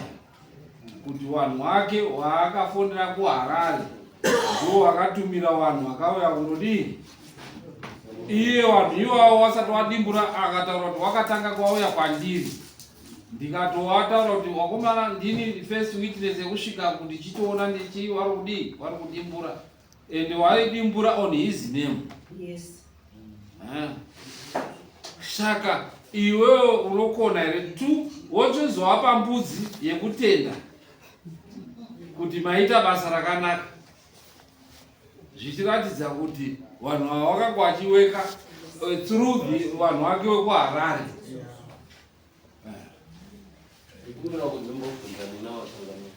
kuti vanhu vake waakafonera kuHarare ndo vakatumira vanhu vakauya kunodii iye. Vanhu ivavo vasati wadimbura akataura kuti wakatanga kwauya kwandiri, ndikatowataura kuti wakomana ndini first witness yekusvika kuti chitoona ndichi vari kudii, vari kudimbura, and waidimbura on his name. Saka iwewe unokona here tu wochizowapa mbudzi yekutenda kuti maita basa rakanaka, zvichiratidza kuti vanhu ava vakanga vachiweka through the vanhu vake vekuHarare? Ndikumbira kudzimbobvunza nina watangamira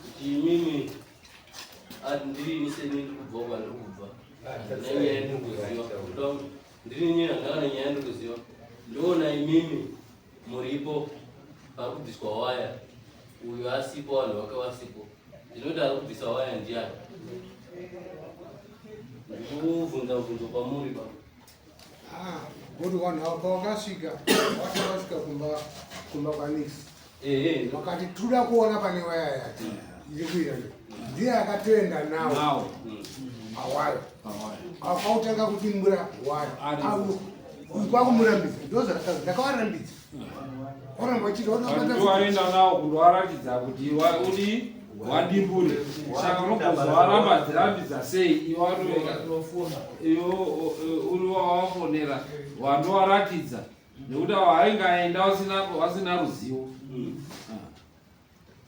kuti imimi ndiri seni ndiri kubva kwandiri kubva nenyaya yandiri kuziva, kuda kuti ndiri nyaya ndaka nenyaya yandiri kuziva, ndoona imimi muripo pari kubviswa waya, uyu asipo, vanhu vake vasipo, ndinoti ari kubvisa waya ndiani? Ndikubvunza bvunzo kwamuri baba. Ah, kuti vanhu ava pavakasvika, vasati vasvika kumba kwaNix, vakati toda kuona pane waya yati iri kuita, ndiye akatoenda nawo nawo pawaya pawaya akautanga kudimbura waya. Aripo. Kwakumurambidza, ndozvakataura, ndakavarambidza, oramba vachiti Ndiwaenda nawo kundovaratidza kuti udi wadimbure, saka unogozovaramba dzirambidza sei iwe uri wavafonera wandovaratidza, nekuti avo ainge aenda vasina ruzivo.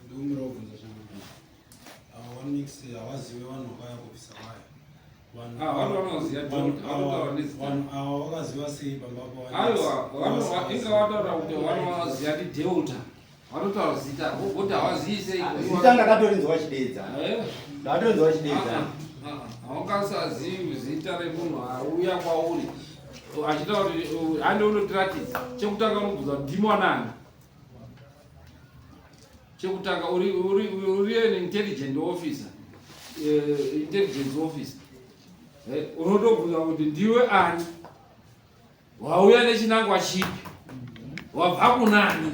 Ndikumbira kubvunza zvangu. Ava vaNix havazive vanhu vakauya kubvisa waya? Ah, vanhu vanoziva, John, vanotaura nezita. Vanhu ava vakaziva sei pamba pava? Aiwa, inga vataura kuti vanovaziva ndi Delta, vanotaura zita kuti havazii sei? Zita ndakatorinzwa chidedza. Ndakatorinzwa chidedza. Haungasazivi zita remunhu auya kwauri achitaura kuti hande unotiratidza. Chekutanga unobvunza kuti ndimwanani. Chekutanga uri an intelligent officer, intelligence officer, unotobvunza kuti ndiwe ani, wauya nechinangwa chipi, wabva kunani,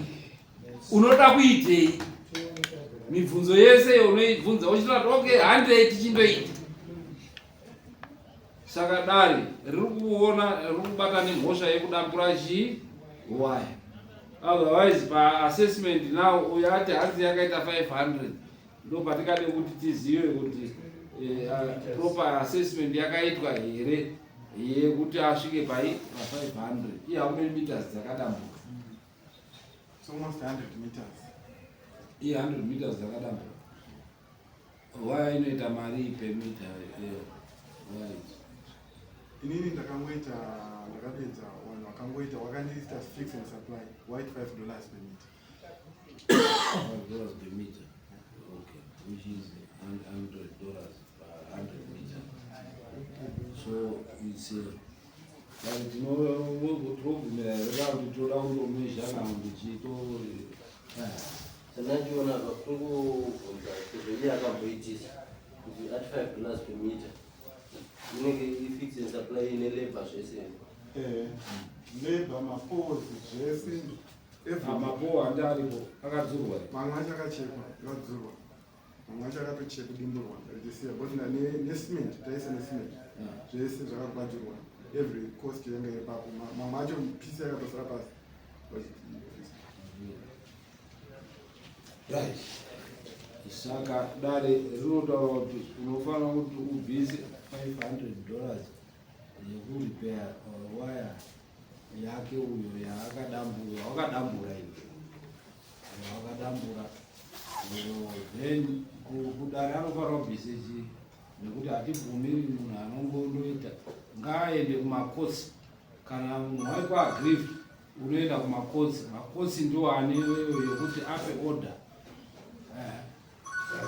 unoda kuitei? Mibvunzo yese unoibvunza uchitoda kuti okay, handei tichindoita. Saka dare riri kuona riri kubata nemhosva yekudambura chii waya. Otherwise paassessment now uyo ati hanzi yakaita 500, ndo patikade kuti tizive kuti proper assessment yakaitwa here yekuti asvike pai pa500. Iye how many meters dzakadambuka? It's almost 100 meters. Iye 100 meters dzakadambuka, waya inoita mari per meter, waya idzi? Inini ndakangoita, ndakapedza, vanhu vakangoita wakandiita fix and supply white $5 per meter. $5 per meter, okay. which is $100 per 100 meter. So it's like tinobvumira here kana kuti toda kundomezha kana kuti chito? Chandachiona apa, kungobvunza sezvo iye akamboitisa kuti ati $5 per meter inenge ifix and supply nelabor zvese. Labor, mapoles, zvese, everything. Mapoles andi aripo akadzurwa here? Mamwe acho akachekwa, akadzurwa, mamwe acho akatochekwa, dimburwa richisiya, because necement taisa, necement, zvese zvakagwadzirwa, every cost yanga iri papo. Mamwe acho piece yakatosara pasi. Right, saka dare rinotaura kuti unofanira kuti ubvise $500 yekurepair waya yake uyo yaakadambura, wakadambura iyo wakadambura. Then kudare anofanira kubvise chii? Nekuti hatibvumiri munhu anongondoita, ngaaende kumacourts. Kana munhu waikwa aggrieved, unoenda kumacourts. Macourts ndiwo ane yekuti ape order.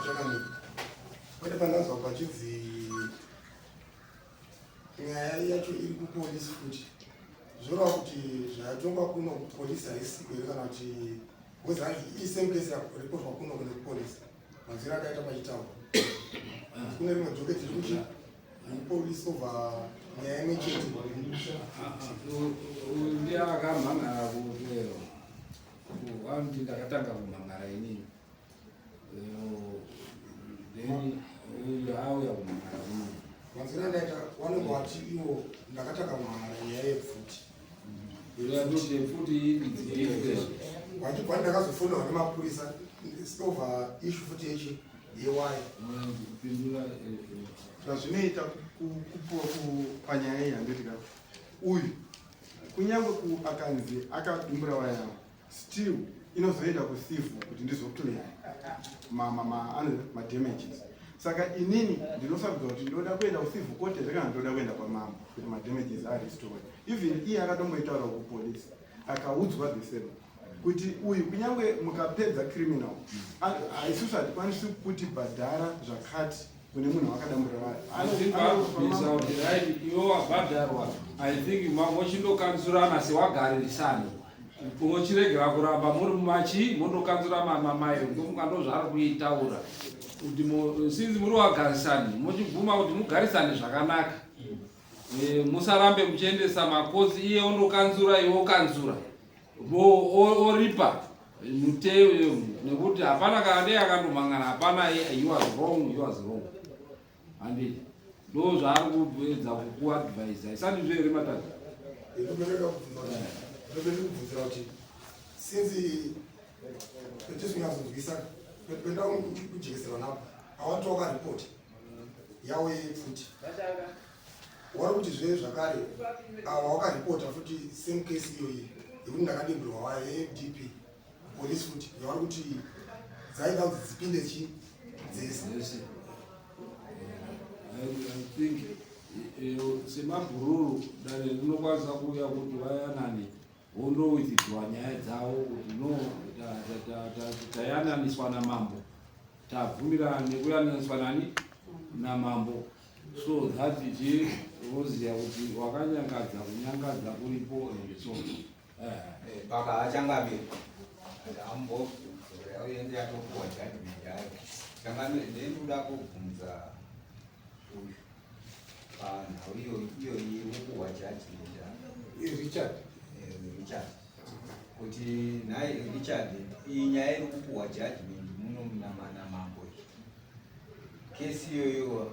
Chakanaka. Pane pandanzwa pachinzi nyaya yacho iri kupolisi futi. Zvoreva kuti zvayatongwa kuno kupolisi haisiko here, kana kuti because hanzi isame case yareportwa kuno kune kupolisi, manzwiro akaita pachitaura kune rimwe docket riri kuti kupolisi over nyaya imwe chete? Uyu ndiye akamhangara kutero, vanoti ndakatanga kumhangara inini. Then uyu auya kumhangara kuno. Manzwiro andaita, vanenge vati ivo ndakatanga kumhangara nyaya yepfuti. Uyatoti futi idzi. Vachibva ndakazofonwa nemapurisa over issue futi yechi yewaya. Pindura. Zvazvinoita kupuwa panyaya iyi, handiti ka, uyu kunyange akanzi akadimbura waya, still inozoenda kucivil kuti ndizoclaim madamages. Saka inini ndinosarudza kuti ndoda kuenda kucivil court here kana ndoda kuenda kwamambo kuti madamages arestore. Even iye akatomboitaura kupolisi, akaudzwa the same kuti uyu kunyange mukapedza criminal, isusu hatikwanisi kuti bhadhara zvakati kune munhu wakadambura. Bvisa kuti right, iwe wabhadharwa. I think mochindokanzurana sewagarisani, mochiregera kuramba muri mumachi, mondokanzura mamayo. Ndofunga ndo zvaari kuitaura kuti since muri wagarisani, mochibvuma kuti mugarisane zvakanaka. Musarambe muchiendesa macourts. Iye ondokanzura, iwe okanzura, oripa muteo, nekuti hapana kana dei akandomhangana, hapana he was wrong, he was wrong, handiti? Ndo zvaari kuedza kukuadvisa, isandizvo here, Matata? Ndobede kubvunzira kuti since petisikunyatsonzwisa penda kujekeserwa napo, awati wakaripota yawo yepfuti, wari kuti zve zvakare ava wakaripota futi same case iyoyi yekuti ndakadimburwa waya yeFDP police futi, yavari kuti dzaida kuti dzipinde chi dzese. Dzese. I think semabhururu dare rinokwanisa kuuya kuti vayanane, vondowithdraw nyaya dzavo kuti no, tayananiswa namambo, tabvumirana nekuyananiswa nani, namambo, so that chi voziva kuti wakanyangadza, kunyangadza kuripo and so. Paka achangamiri amboende yatopuwa judgment yayo. Changamiri, ndinoda kubvunza uyu panhau iyoyi wopuhwa judgment. Richard. Richard, kuti nhai Richard, iyi nyaya iri kupuhwa judgment muno namambo iyi, kesi iyoyo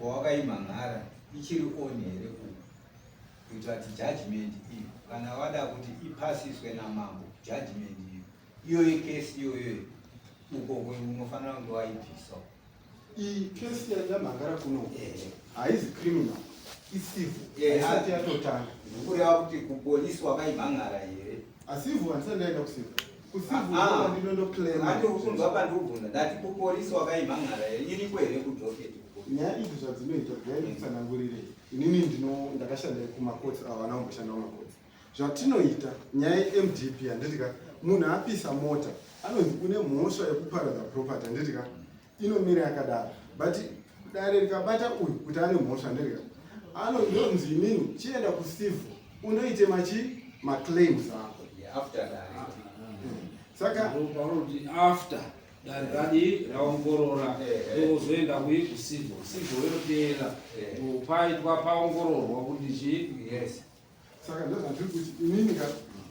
pawakaimhan'ara ichiri on here uku, kuitira kuti judgment iyo kana wada kuti ipasiswe namambo, judgment iyo iyoyo, kesi iyoyo uko unofanira kunge waibvisa? Iyi kesi yandamhangara kuno haizi criminal, icivil, haisati yatotanga. Ndikureva kuti kupolisi wakaimhan'ara here? Acivil handisati ndaenda kucivil. Kucivil ndinondoclaima. Handikunzwa pandikubvunza, ndati kupolisi wakaimhan'ara here? Iriko here kudocket? Nyaya idzi zvadzinoita, gai ndikutsanangurirei. Inini ndino ndakashanda kumacourts, avo vana vamboshanda kumacourts. Zvatinoita nyaya yeMDP, handiti ka, munhu apisa mota anonzi une mhosva yekuparadza property, handiti ka? Inomira yakadaro, but dare rikabata uyu kuti ane mhosva nderega anonzi inini chienda kucivil unoite machi maclaims ako. After dare. Saka Paroti after dare radi raongorora, ndozoenda kuyi kucivil, civil yoteera paitwa paongororwa kuti chii. Yes. Saka ndozvandiri kuti inini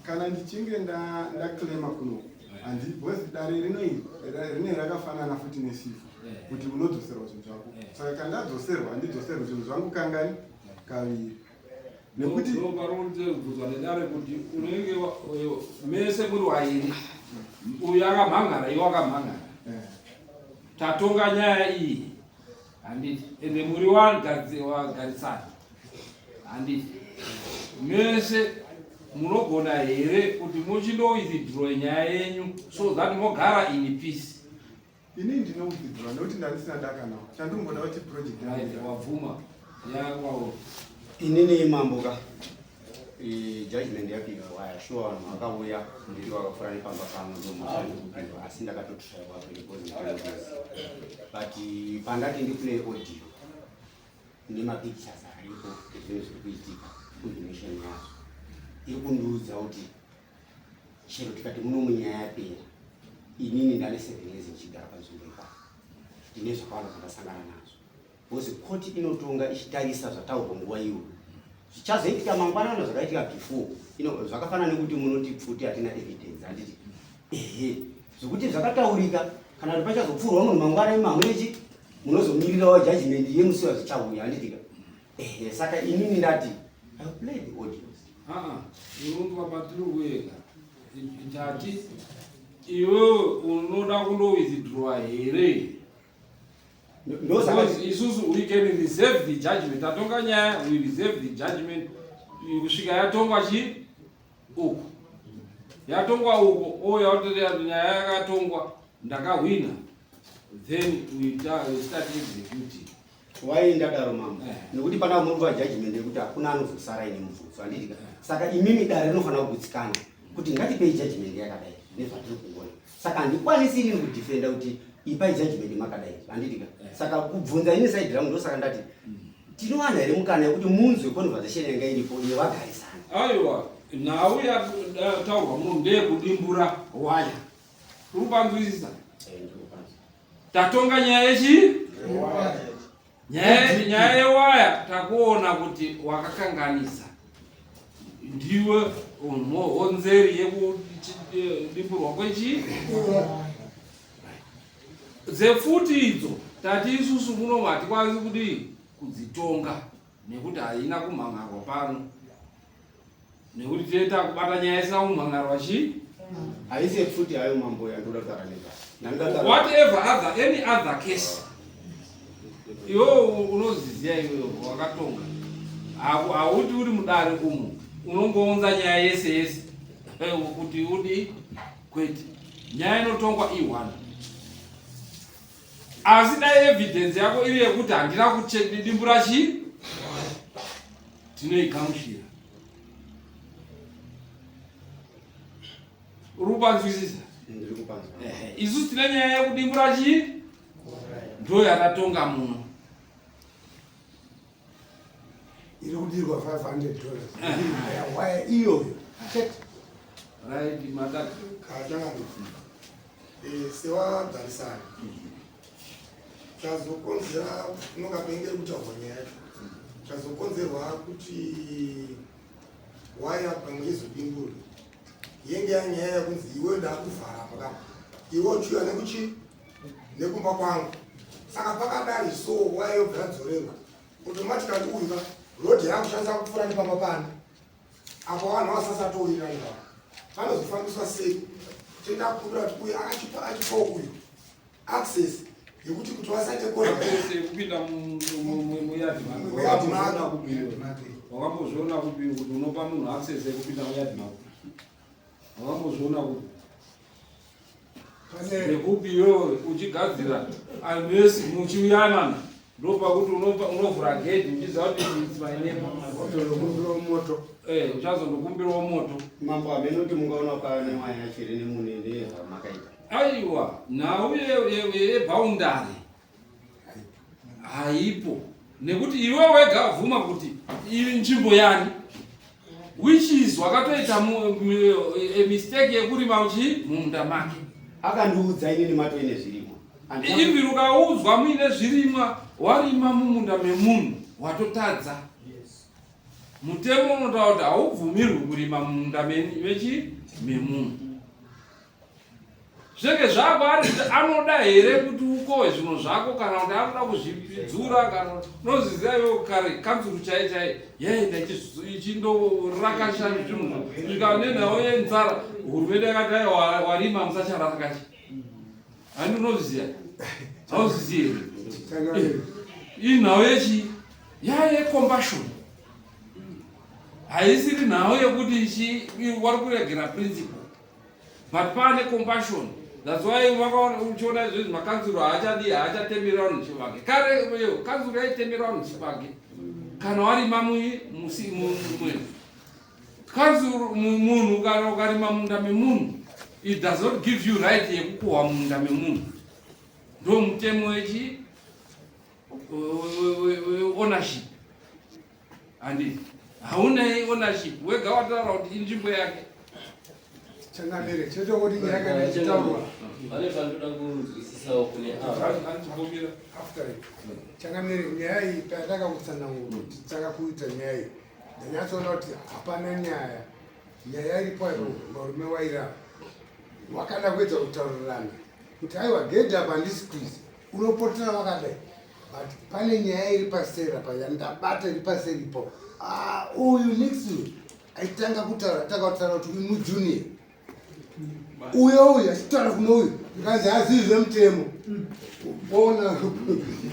kana ndichinge ndaclaima kuno handi, because dare rinoi rine rakafanana futi necivil kuti unodzoserwa zvinhu zvako. Saka kana ndadzoserwa, handidzoserwi zvinhu zvangu kangani? Kaviri, nekuti Parotibvunzwa nedare kuti unenge mese muri wairi, uyu akamhangara, iwe wakamhangara, tatonga nyaya iyi, handiti? Ende muri wagarisana, handiti? Mese munogona here kuti muchindo withdraw nyaya yenyu so that mogara in peace? Inini ndinowithdraw nekuti ndandisina dakanawo. Chandingoda kuti project yangu Right, wabvuma yakwawo. Inini mambo ka, judgment yapiwa waya, sure vanhu vakauya ndiri vakapfuura nepamba pangu, ndomuzvaikupiwa, asi ndakatotraiwa because ndinobizi. But pandati ndiplay audio nemapictures aripo ezvinhu zviri kuitika, combination yazvo iri kundiudza kuti chero tikati muno munyaya yapera, inini ndane 7 years ndichigara panzvimbo ipapo, ndine zvakawanda zvandasangana nazvo, because koti inotonga ichitarisa zvataurwa nguva iyoyo. Zvichazoitika mangwanana, zvakaitika before ino, zvakafanana nekuti munoti pfuti hatina evidence, handiti? Ehe, zvokuti zvakataurika kana kuti pachazopfurwa munhu mangwana, imi hamunechi munozomirirawo judgment yemusi wazvichauya, handitika? Ehe, saka inini ndati I will play the audios. Aa, irongwa patiri kuenda, tati iwewe unoda kundo withdraw here? Ndosaka Because isusu we can reserve the judgment. Tatonga nyaya, we reserve the judgment kusvika yatongwa chi uku, yatongwa uko, ouya ototea nyaya yakatongwa, ndakahwina, then we start executing. Wai ndadaro mambo? Nekuti pana muruva judgment yekuti hakuna anozosara ine mubvunzo, handitika? Saka imimi dare rinofanira kugutsikana kuti ngatipei judgment yakadai nezvatiri kuona. Saka handikwanisi inini kudefenda kuti ipai judgment makadai, handitika? Saka kubvunza ini side rangu, ndosaka ndati tinowana here mukana yekuti munzwe conversation yanga iripo yevagarisana? Aiwa, nhau yataurwa muno ndeyekudimbura waya, uri kupanzwisisa? Tatonga nyaya yechi nyaya yewaya, takuona kuti wakakanganisa, ndiwe honzeri yekudimburwa kwechi dzepfuti idzo. Tati isusu muno hatikwanisi kudii kudzitonga nekuti haina kumhangarwa pano, nekuti tee takubata nyaya isina kumhangarwa chi. Haisi yepfuti hayo mambo yandoda kutaura nezvayo. Whatever other, any other case, iwe unoziziya, iwe wakatonga. Hauti uri mudare umu unongounza nyaya yese yese kuti udi, kwete. Nyaya inotongwa i1, asi dai evidence yako iri yekuti handina kudimbura chii, tinoigamuchira. Uri kupanzwisisa? Ndiri kupanzwa. Ehe, isusu tine nyaya yekudimbura chii, ndo yatatonga muno. Iri kudirwa $500 waya iyoyo chete. Right, matatu. Kachangamuti sewagarisana, chazokonzera unonga penge kutaurwa nyaya yacho, chazokonzerwa kuti waya pamwe izodimburwe yenge yanyaya yekunzi iwe ndakuvhara apa, iwe uchiuya nekuchi nekumba kwangu. Saka pakadari so waya yobva yadzorerwa automatically, uyu ka road yakushandisa kupfuura nepamba pane apo, vanhu vasasatowirirana papa, panozofambiswa sei? Toenda kukumbira kuti uyu achipa achipawo uyu access yekuti kuti vasaite Access yekupinda muyadhi mako. Muyadhi mako. Wakambozviona kupi kuti unopa munhu access yekupinda muyadhi mako? Wakambozviona kupi? Pane nekupi iwewe uchigadzira unless muchiuyanana? Ndopakuti unovhura gedhi uchiziva kuti it's my neighbor. Unokumbirawo moto. Eh, uchazondokumbirawo moto. Mambo hameno kuti mungaona pane waya chiri nemune ndezvamakaita. Aiwa, nhau yeboundary haipo nekuti iwe wega bvuma kuti iyi nzvimbo yani which is wakatoita a mistake yekurima uchi mumunda make. Akandiudza inini matoine zvirimwa. Even ukaudzwa muine zvirimwa warima mumunda memunhu watotadza. Mutemo unotaura kuti haubvumirwi kurima mumunda mechi memunhu. Zvinenge zvako ari anoda here kuti ukohwe zvinhu zvako kana kuti anoda kuzvidzura kana unozviziva iwe kare kanzuru chai chai yaenda ichindorakasha zvinhu kusvika nenhau yenzara hurumende yakati aiwa warima musacharakasha. Handi unozviziva? Hauzvizivi here? Inhau yechi yayecompassion haisiri nhau yekuti chi wari kuregera principle but pane compassion. That's why vakaona uchiona izvozvi makanzuro haachadi haachatemera vanhu chibage. Kare kanzuro yaitemera vanhu chibage kana warima musi kanzuro munhu kana ukarima munda memunhu it does not give you right yekukohwa munda memunhu. Ndo mutemo wechi ownership. Handiti hauna ownership wega wataura kuti inzvimbo yake. Changamire, chete kuti nyaya kana ichitaurwa. Pane pandoda kunzwisisawo kune ava. Andichibvumira. After it. Changamire, nyaya iyi pataka kutsanangura kuti taka kuita nyaya iyi. Ndanyatsoona kuti hapana nyaya. Nyaya iripo apo varume waira. Wakada kuedza kutaurirana kuti aiwa gedhi apa handisi kuisa. Unopotera wakadai. But pane nyaya iri paseri apa yandabata iri paseri ipo. Uyu Nix uyu aitanga kutaura, atanga kutaura kuti uyu mujunior. Uyo uyu achitaura kuno uyu ndikanzi hazivi zvemutemo. Ona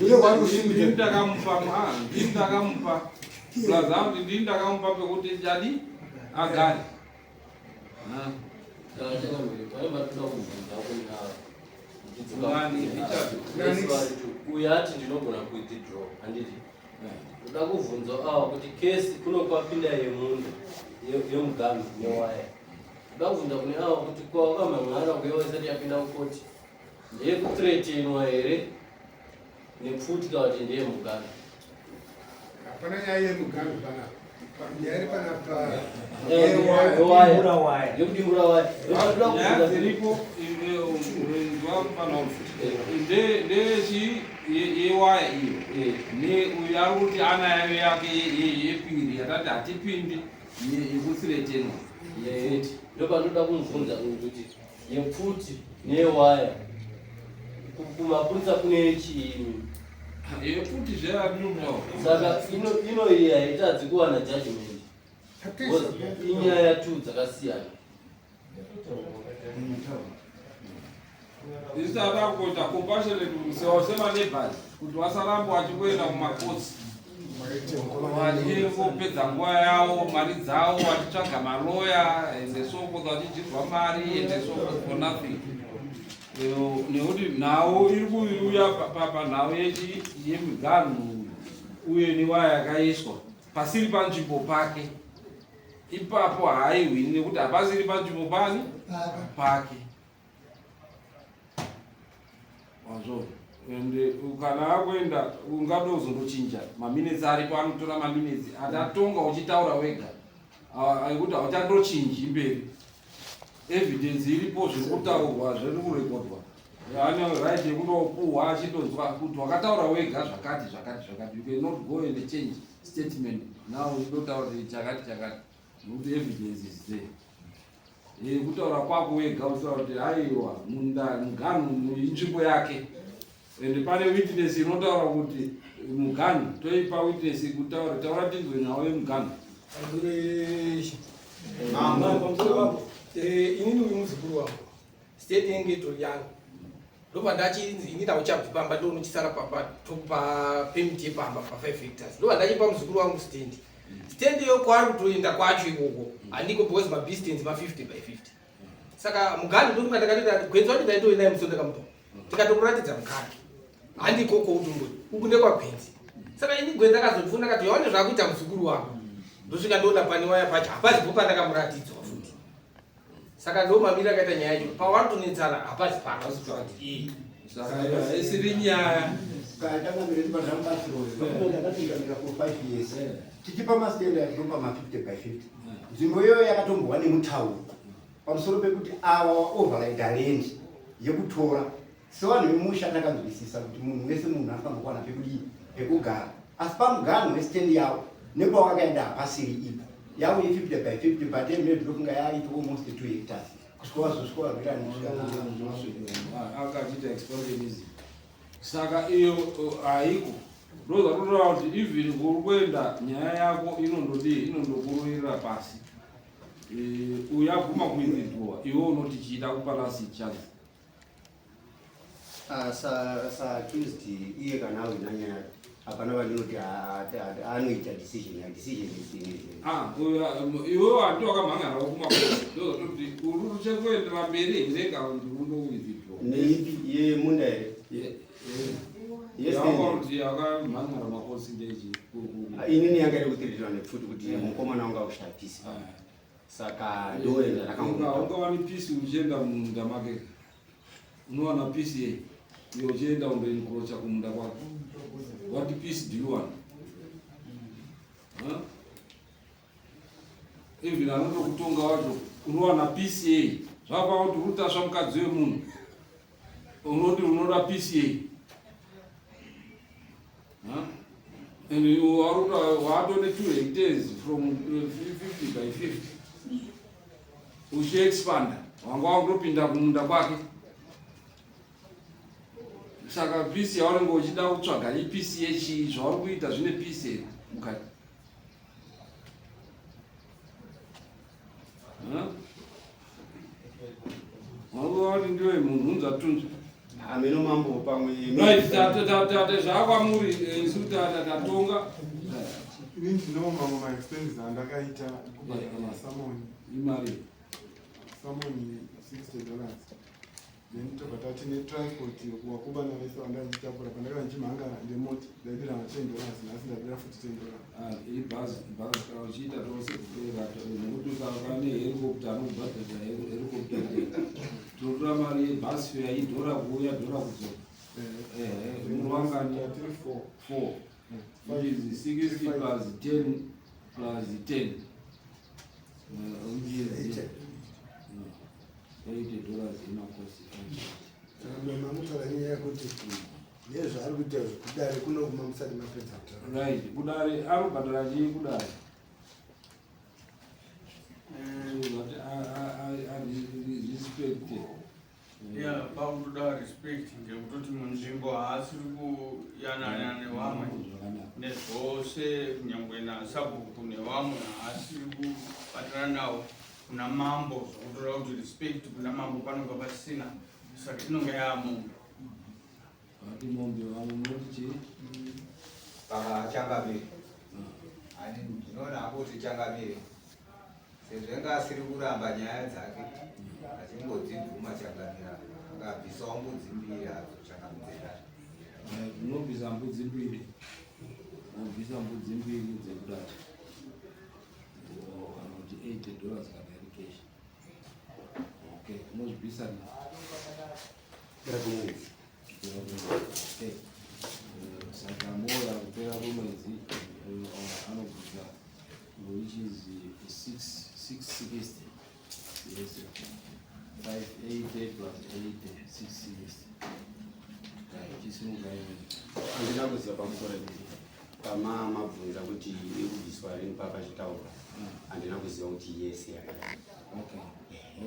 uye wari kusimudza. Ndini ndakamupa, ndini ndakamupa. Plus hangu ndini ndakamupa pekuti jadi agare. Kana changamire, pane patoda kubvunza kune ava. Nani, Richard? Uyu ati ndinogona kuwithdraw, handiti? Ndoda kubvunza ava kuti kesi kuno kwapinda yemunda yemugambi newaya. Ndoda kubvunza kune ava kuti kwawakamhan'ara kuyewa isati yapinda kukoti ndeyekuthreatenwa here nepfuti kana kuti ndeyemugambi? Hapana nyaya yemugambi panapa. Nyaya iri panapa yewaya. Yekudimbura waya. Ndoda Nyaya kubvunza dziripo ndeyechi yewaya iyo ne uyu ari kuti ana yayo yake yepiri yatati hatipindi yekuthreatenwa. Yepfuti. Ndopandoda kumubvunza uyu kuti yepfuti neyewaya kumapurisa kune chiini? Yepfuti zveyatinotaura. Saka ino iyi haitadzi kuwana judgment. Because inyaya two dzakasiyana. Isu tada kuita compassionate semaneighbors kuti vasarambe vachingoenda kumakotsi vachingopedza nguva yavo mari dzavo vachitsvaga maloya and so forth vachidyirwa mari and so forth for nothing. Nekuti nhau iri kuuya panhau yemiganhu uye newaya yakaiswa pasiri panzvimbo pake ipapo haaihwini nekuti hapasiri panzvimbo pani pake. Wazvo ende kana akuenda ungade uzondochinja maminitsi aripo anotora maminitsi atatonga uchitaura wega ekuti hauchandochinji mberi. Evidence iripo zviri kutaurwa zviri kurekodwa ane right yekundopuhwa achindonzwa kuti wakataura wega zvakati zvakati zvakati. You cannot go and change statement now uchindotaura kuti chakati chakati nekuti evidence is there. Kutaura kwako wega uchitaura kuti aiwa munda muganhu inzvimbo yake ende pane witness inotaura kuti muganhu toipa witness kutaura taura tinzwe nhau yemuganhu. Pamusoro papo, inini uyu muzukuru wangu state yenge itori yangu ndobva ndachinzi ini ndauchabvi pamba ndonochisara pamba tokupa permit yepamba pa 5 hectares ndobva ndachipa muzukuru wangu stand stand iyo kwaari kutoenda kwacho ikoko handiko because madistance ma 50 by 50 saka muganhu ndokuka ndakatoita gwenzi wacho ndaitoenda musi ndakamupa tikatokuratidza muganhu. Handikoko utumbwe uku ndekwagwenzi. Saka ini gwenzi akazondifuna akati yaone zvakuita muzukuru wako. Ndosvika ndoona pane waya pacho hapazipo pandakamuratidzwa futi. Saka ndo mamiri akaita nyaya yacho. Pawatonetsana hapazi pano. Saka isiri nyaya. Changamire ndakatungamira for 5 years tichipa mastand atinopa ma 50 by 50. Nzvimbo iyoyo yakatombowa nemutauro pamusoro pekuti ava override land yekutora. Sevanhu vemusha takanzwisisa kuti munhu wese munhu anofanira kuwana pekudii, pekugara, asi pamuganho westand yavo nepawakaenda hapasiri ipo. Yavo ye50 by 50, but maybe ndofunga yaita almost 2 hectares kusvika wazosvika warwirana. Akachiita expansionism. Saka iyo haiko, ndozvatoreva kuti even kuri kuenda nyaya yako inondodii, inondokuruirira pasi. Uyu aguma kuwithdraw, iwe unoti chiita kupa last chance. Sa accused iye kana awina nyaya, hapana vandinoti anoita decision ya decision isini. Ah, iwe handi wakamhangara kumakosi, ndozvatoti uri uchekuendera mberi here kana kuti undowithdraw? Neipi, yemunda here? Yawakuti akamhangara makosi ndechi? Inini yanga iri kutiritirwa nepfuti kuti mukomana wanga ushaya peace, saka ndoenda. Ungawani peace uchienda mumunda make? Unowana peace yei iwe uchienda undoencroacha kumunda kwako? What peace do you want, huh? Even anotokutonga wacho, unowana peace yei? Zvapa kuti uri kutasva mukadzi wemunhu, unoti unoda peace yei? Huh? And you watone 2 hectares from 50 by 50 uchiexpanda, wanga wakutopinda kumunda kwake. Saka peace yaunenge uchida kutsvaga ipeace yechii? Zvauri kuita zvine peace here mukati? Huh? Wanga wati ndiwe munhu unzatunzva. Hameno mambo, pamwe. Right, tate zvakwamuri, isu tatonga. Ini ndinowo mamwe maexpenses andakaita kubhadhara masummons. Imari? Summons $60, then tobva tati netransport wakumbana vese vandandichitakura pandakanga ndichimhangara ndemota, ndaidira ma$10, nhasi ndadira futi $10. Ibhazi, bhazi kana uchiita tose kupera, nekuti ukava nehelicopter anokubhadharira helicopter. Tinotora mari yebhasi fare, idhora kuuya, dhora kudzoka. Ehe, muri wangani? Tiri four. Four, which is 60 plus 10 plus 10, which is $80 imakosi. Mamutaura nyaya yekuti nezvaari kuita kudare kunoguma musati mapedza kutaura. Right, kudare arobhadhara chii kudare? So that respect. Ya, pakutoda respect ngekutoti munzvimbo haasiri kuyanana nevamwe nezvose, kunyangwe nasabhuku nevamwe haasiri kubatana navo. Kuna mambo, zvokutora kuti respect kuna mambo panonga pasina, saka inonga yaamombe. Vati mombe, vamwe munoti chii? Changamire, ani ndinoona hapo kuti changamire, sezvo inga asiri kuramba nyaya dzake achingodzibvuma, changamira, akabvisawo mbudzi mbiri hadzo, changamire. Unobvisa mbudzi mbiri, unobvisa mbudzi mbiri dzekudare kana kuti $80 kana iri cash. Okay, unozvibvisa rini? Kupera kwemwedzi. Okay. Saka moya kupera kwemwedzi anobvisa, which is 660. Yes, 580 plus 80, 660. Right, chisimuka imwe. Handina kuziva pamusoro pama mabvunza kuti ikubviswa rini papachitaurwa, handina kuziva kuti yese yakadai.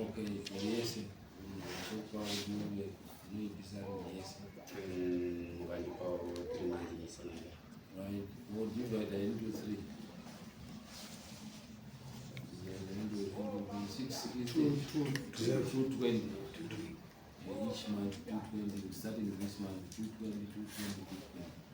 Okay, yese topa kuti munoibvisa rini yese? Mukandipawo 3 months yese nenge. Right, we'll divide that into three. Divide into 660, 220. Each month 220, starting this month, 220, 220, 220.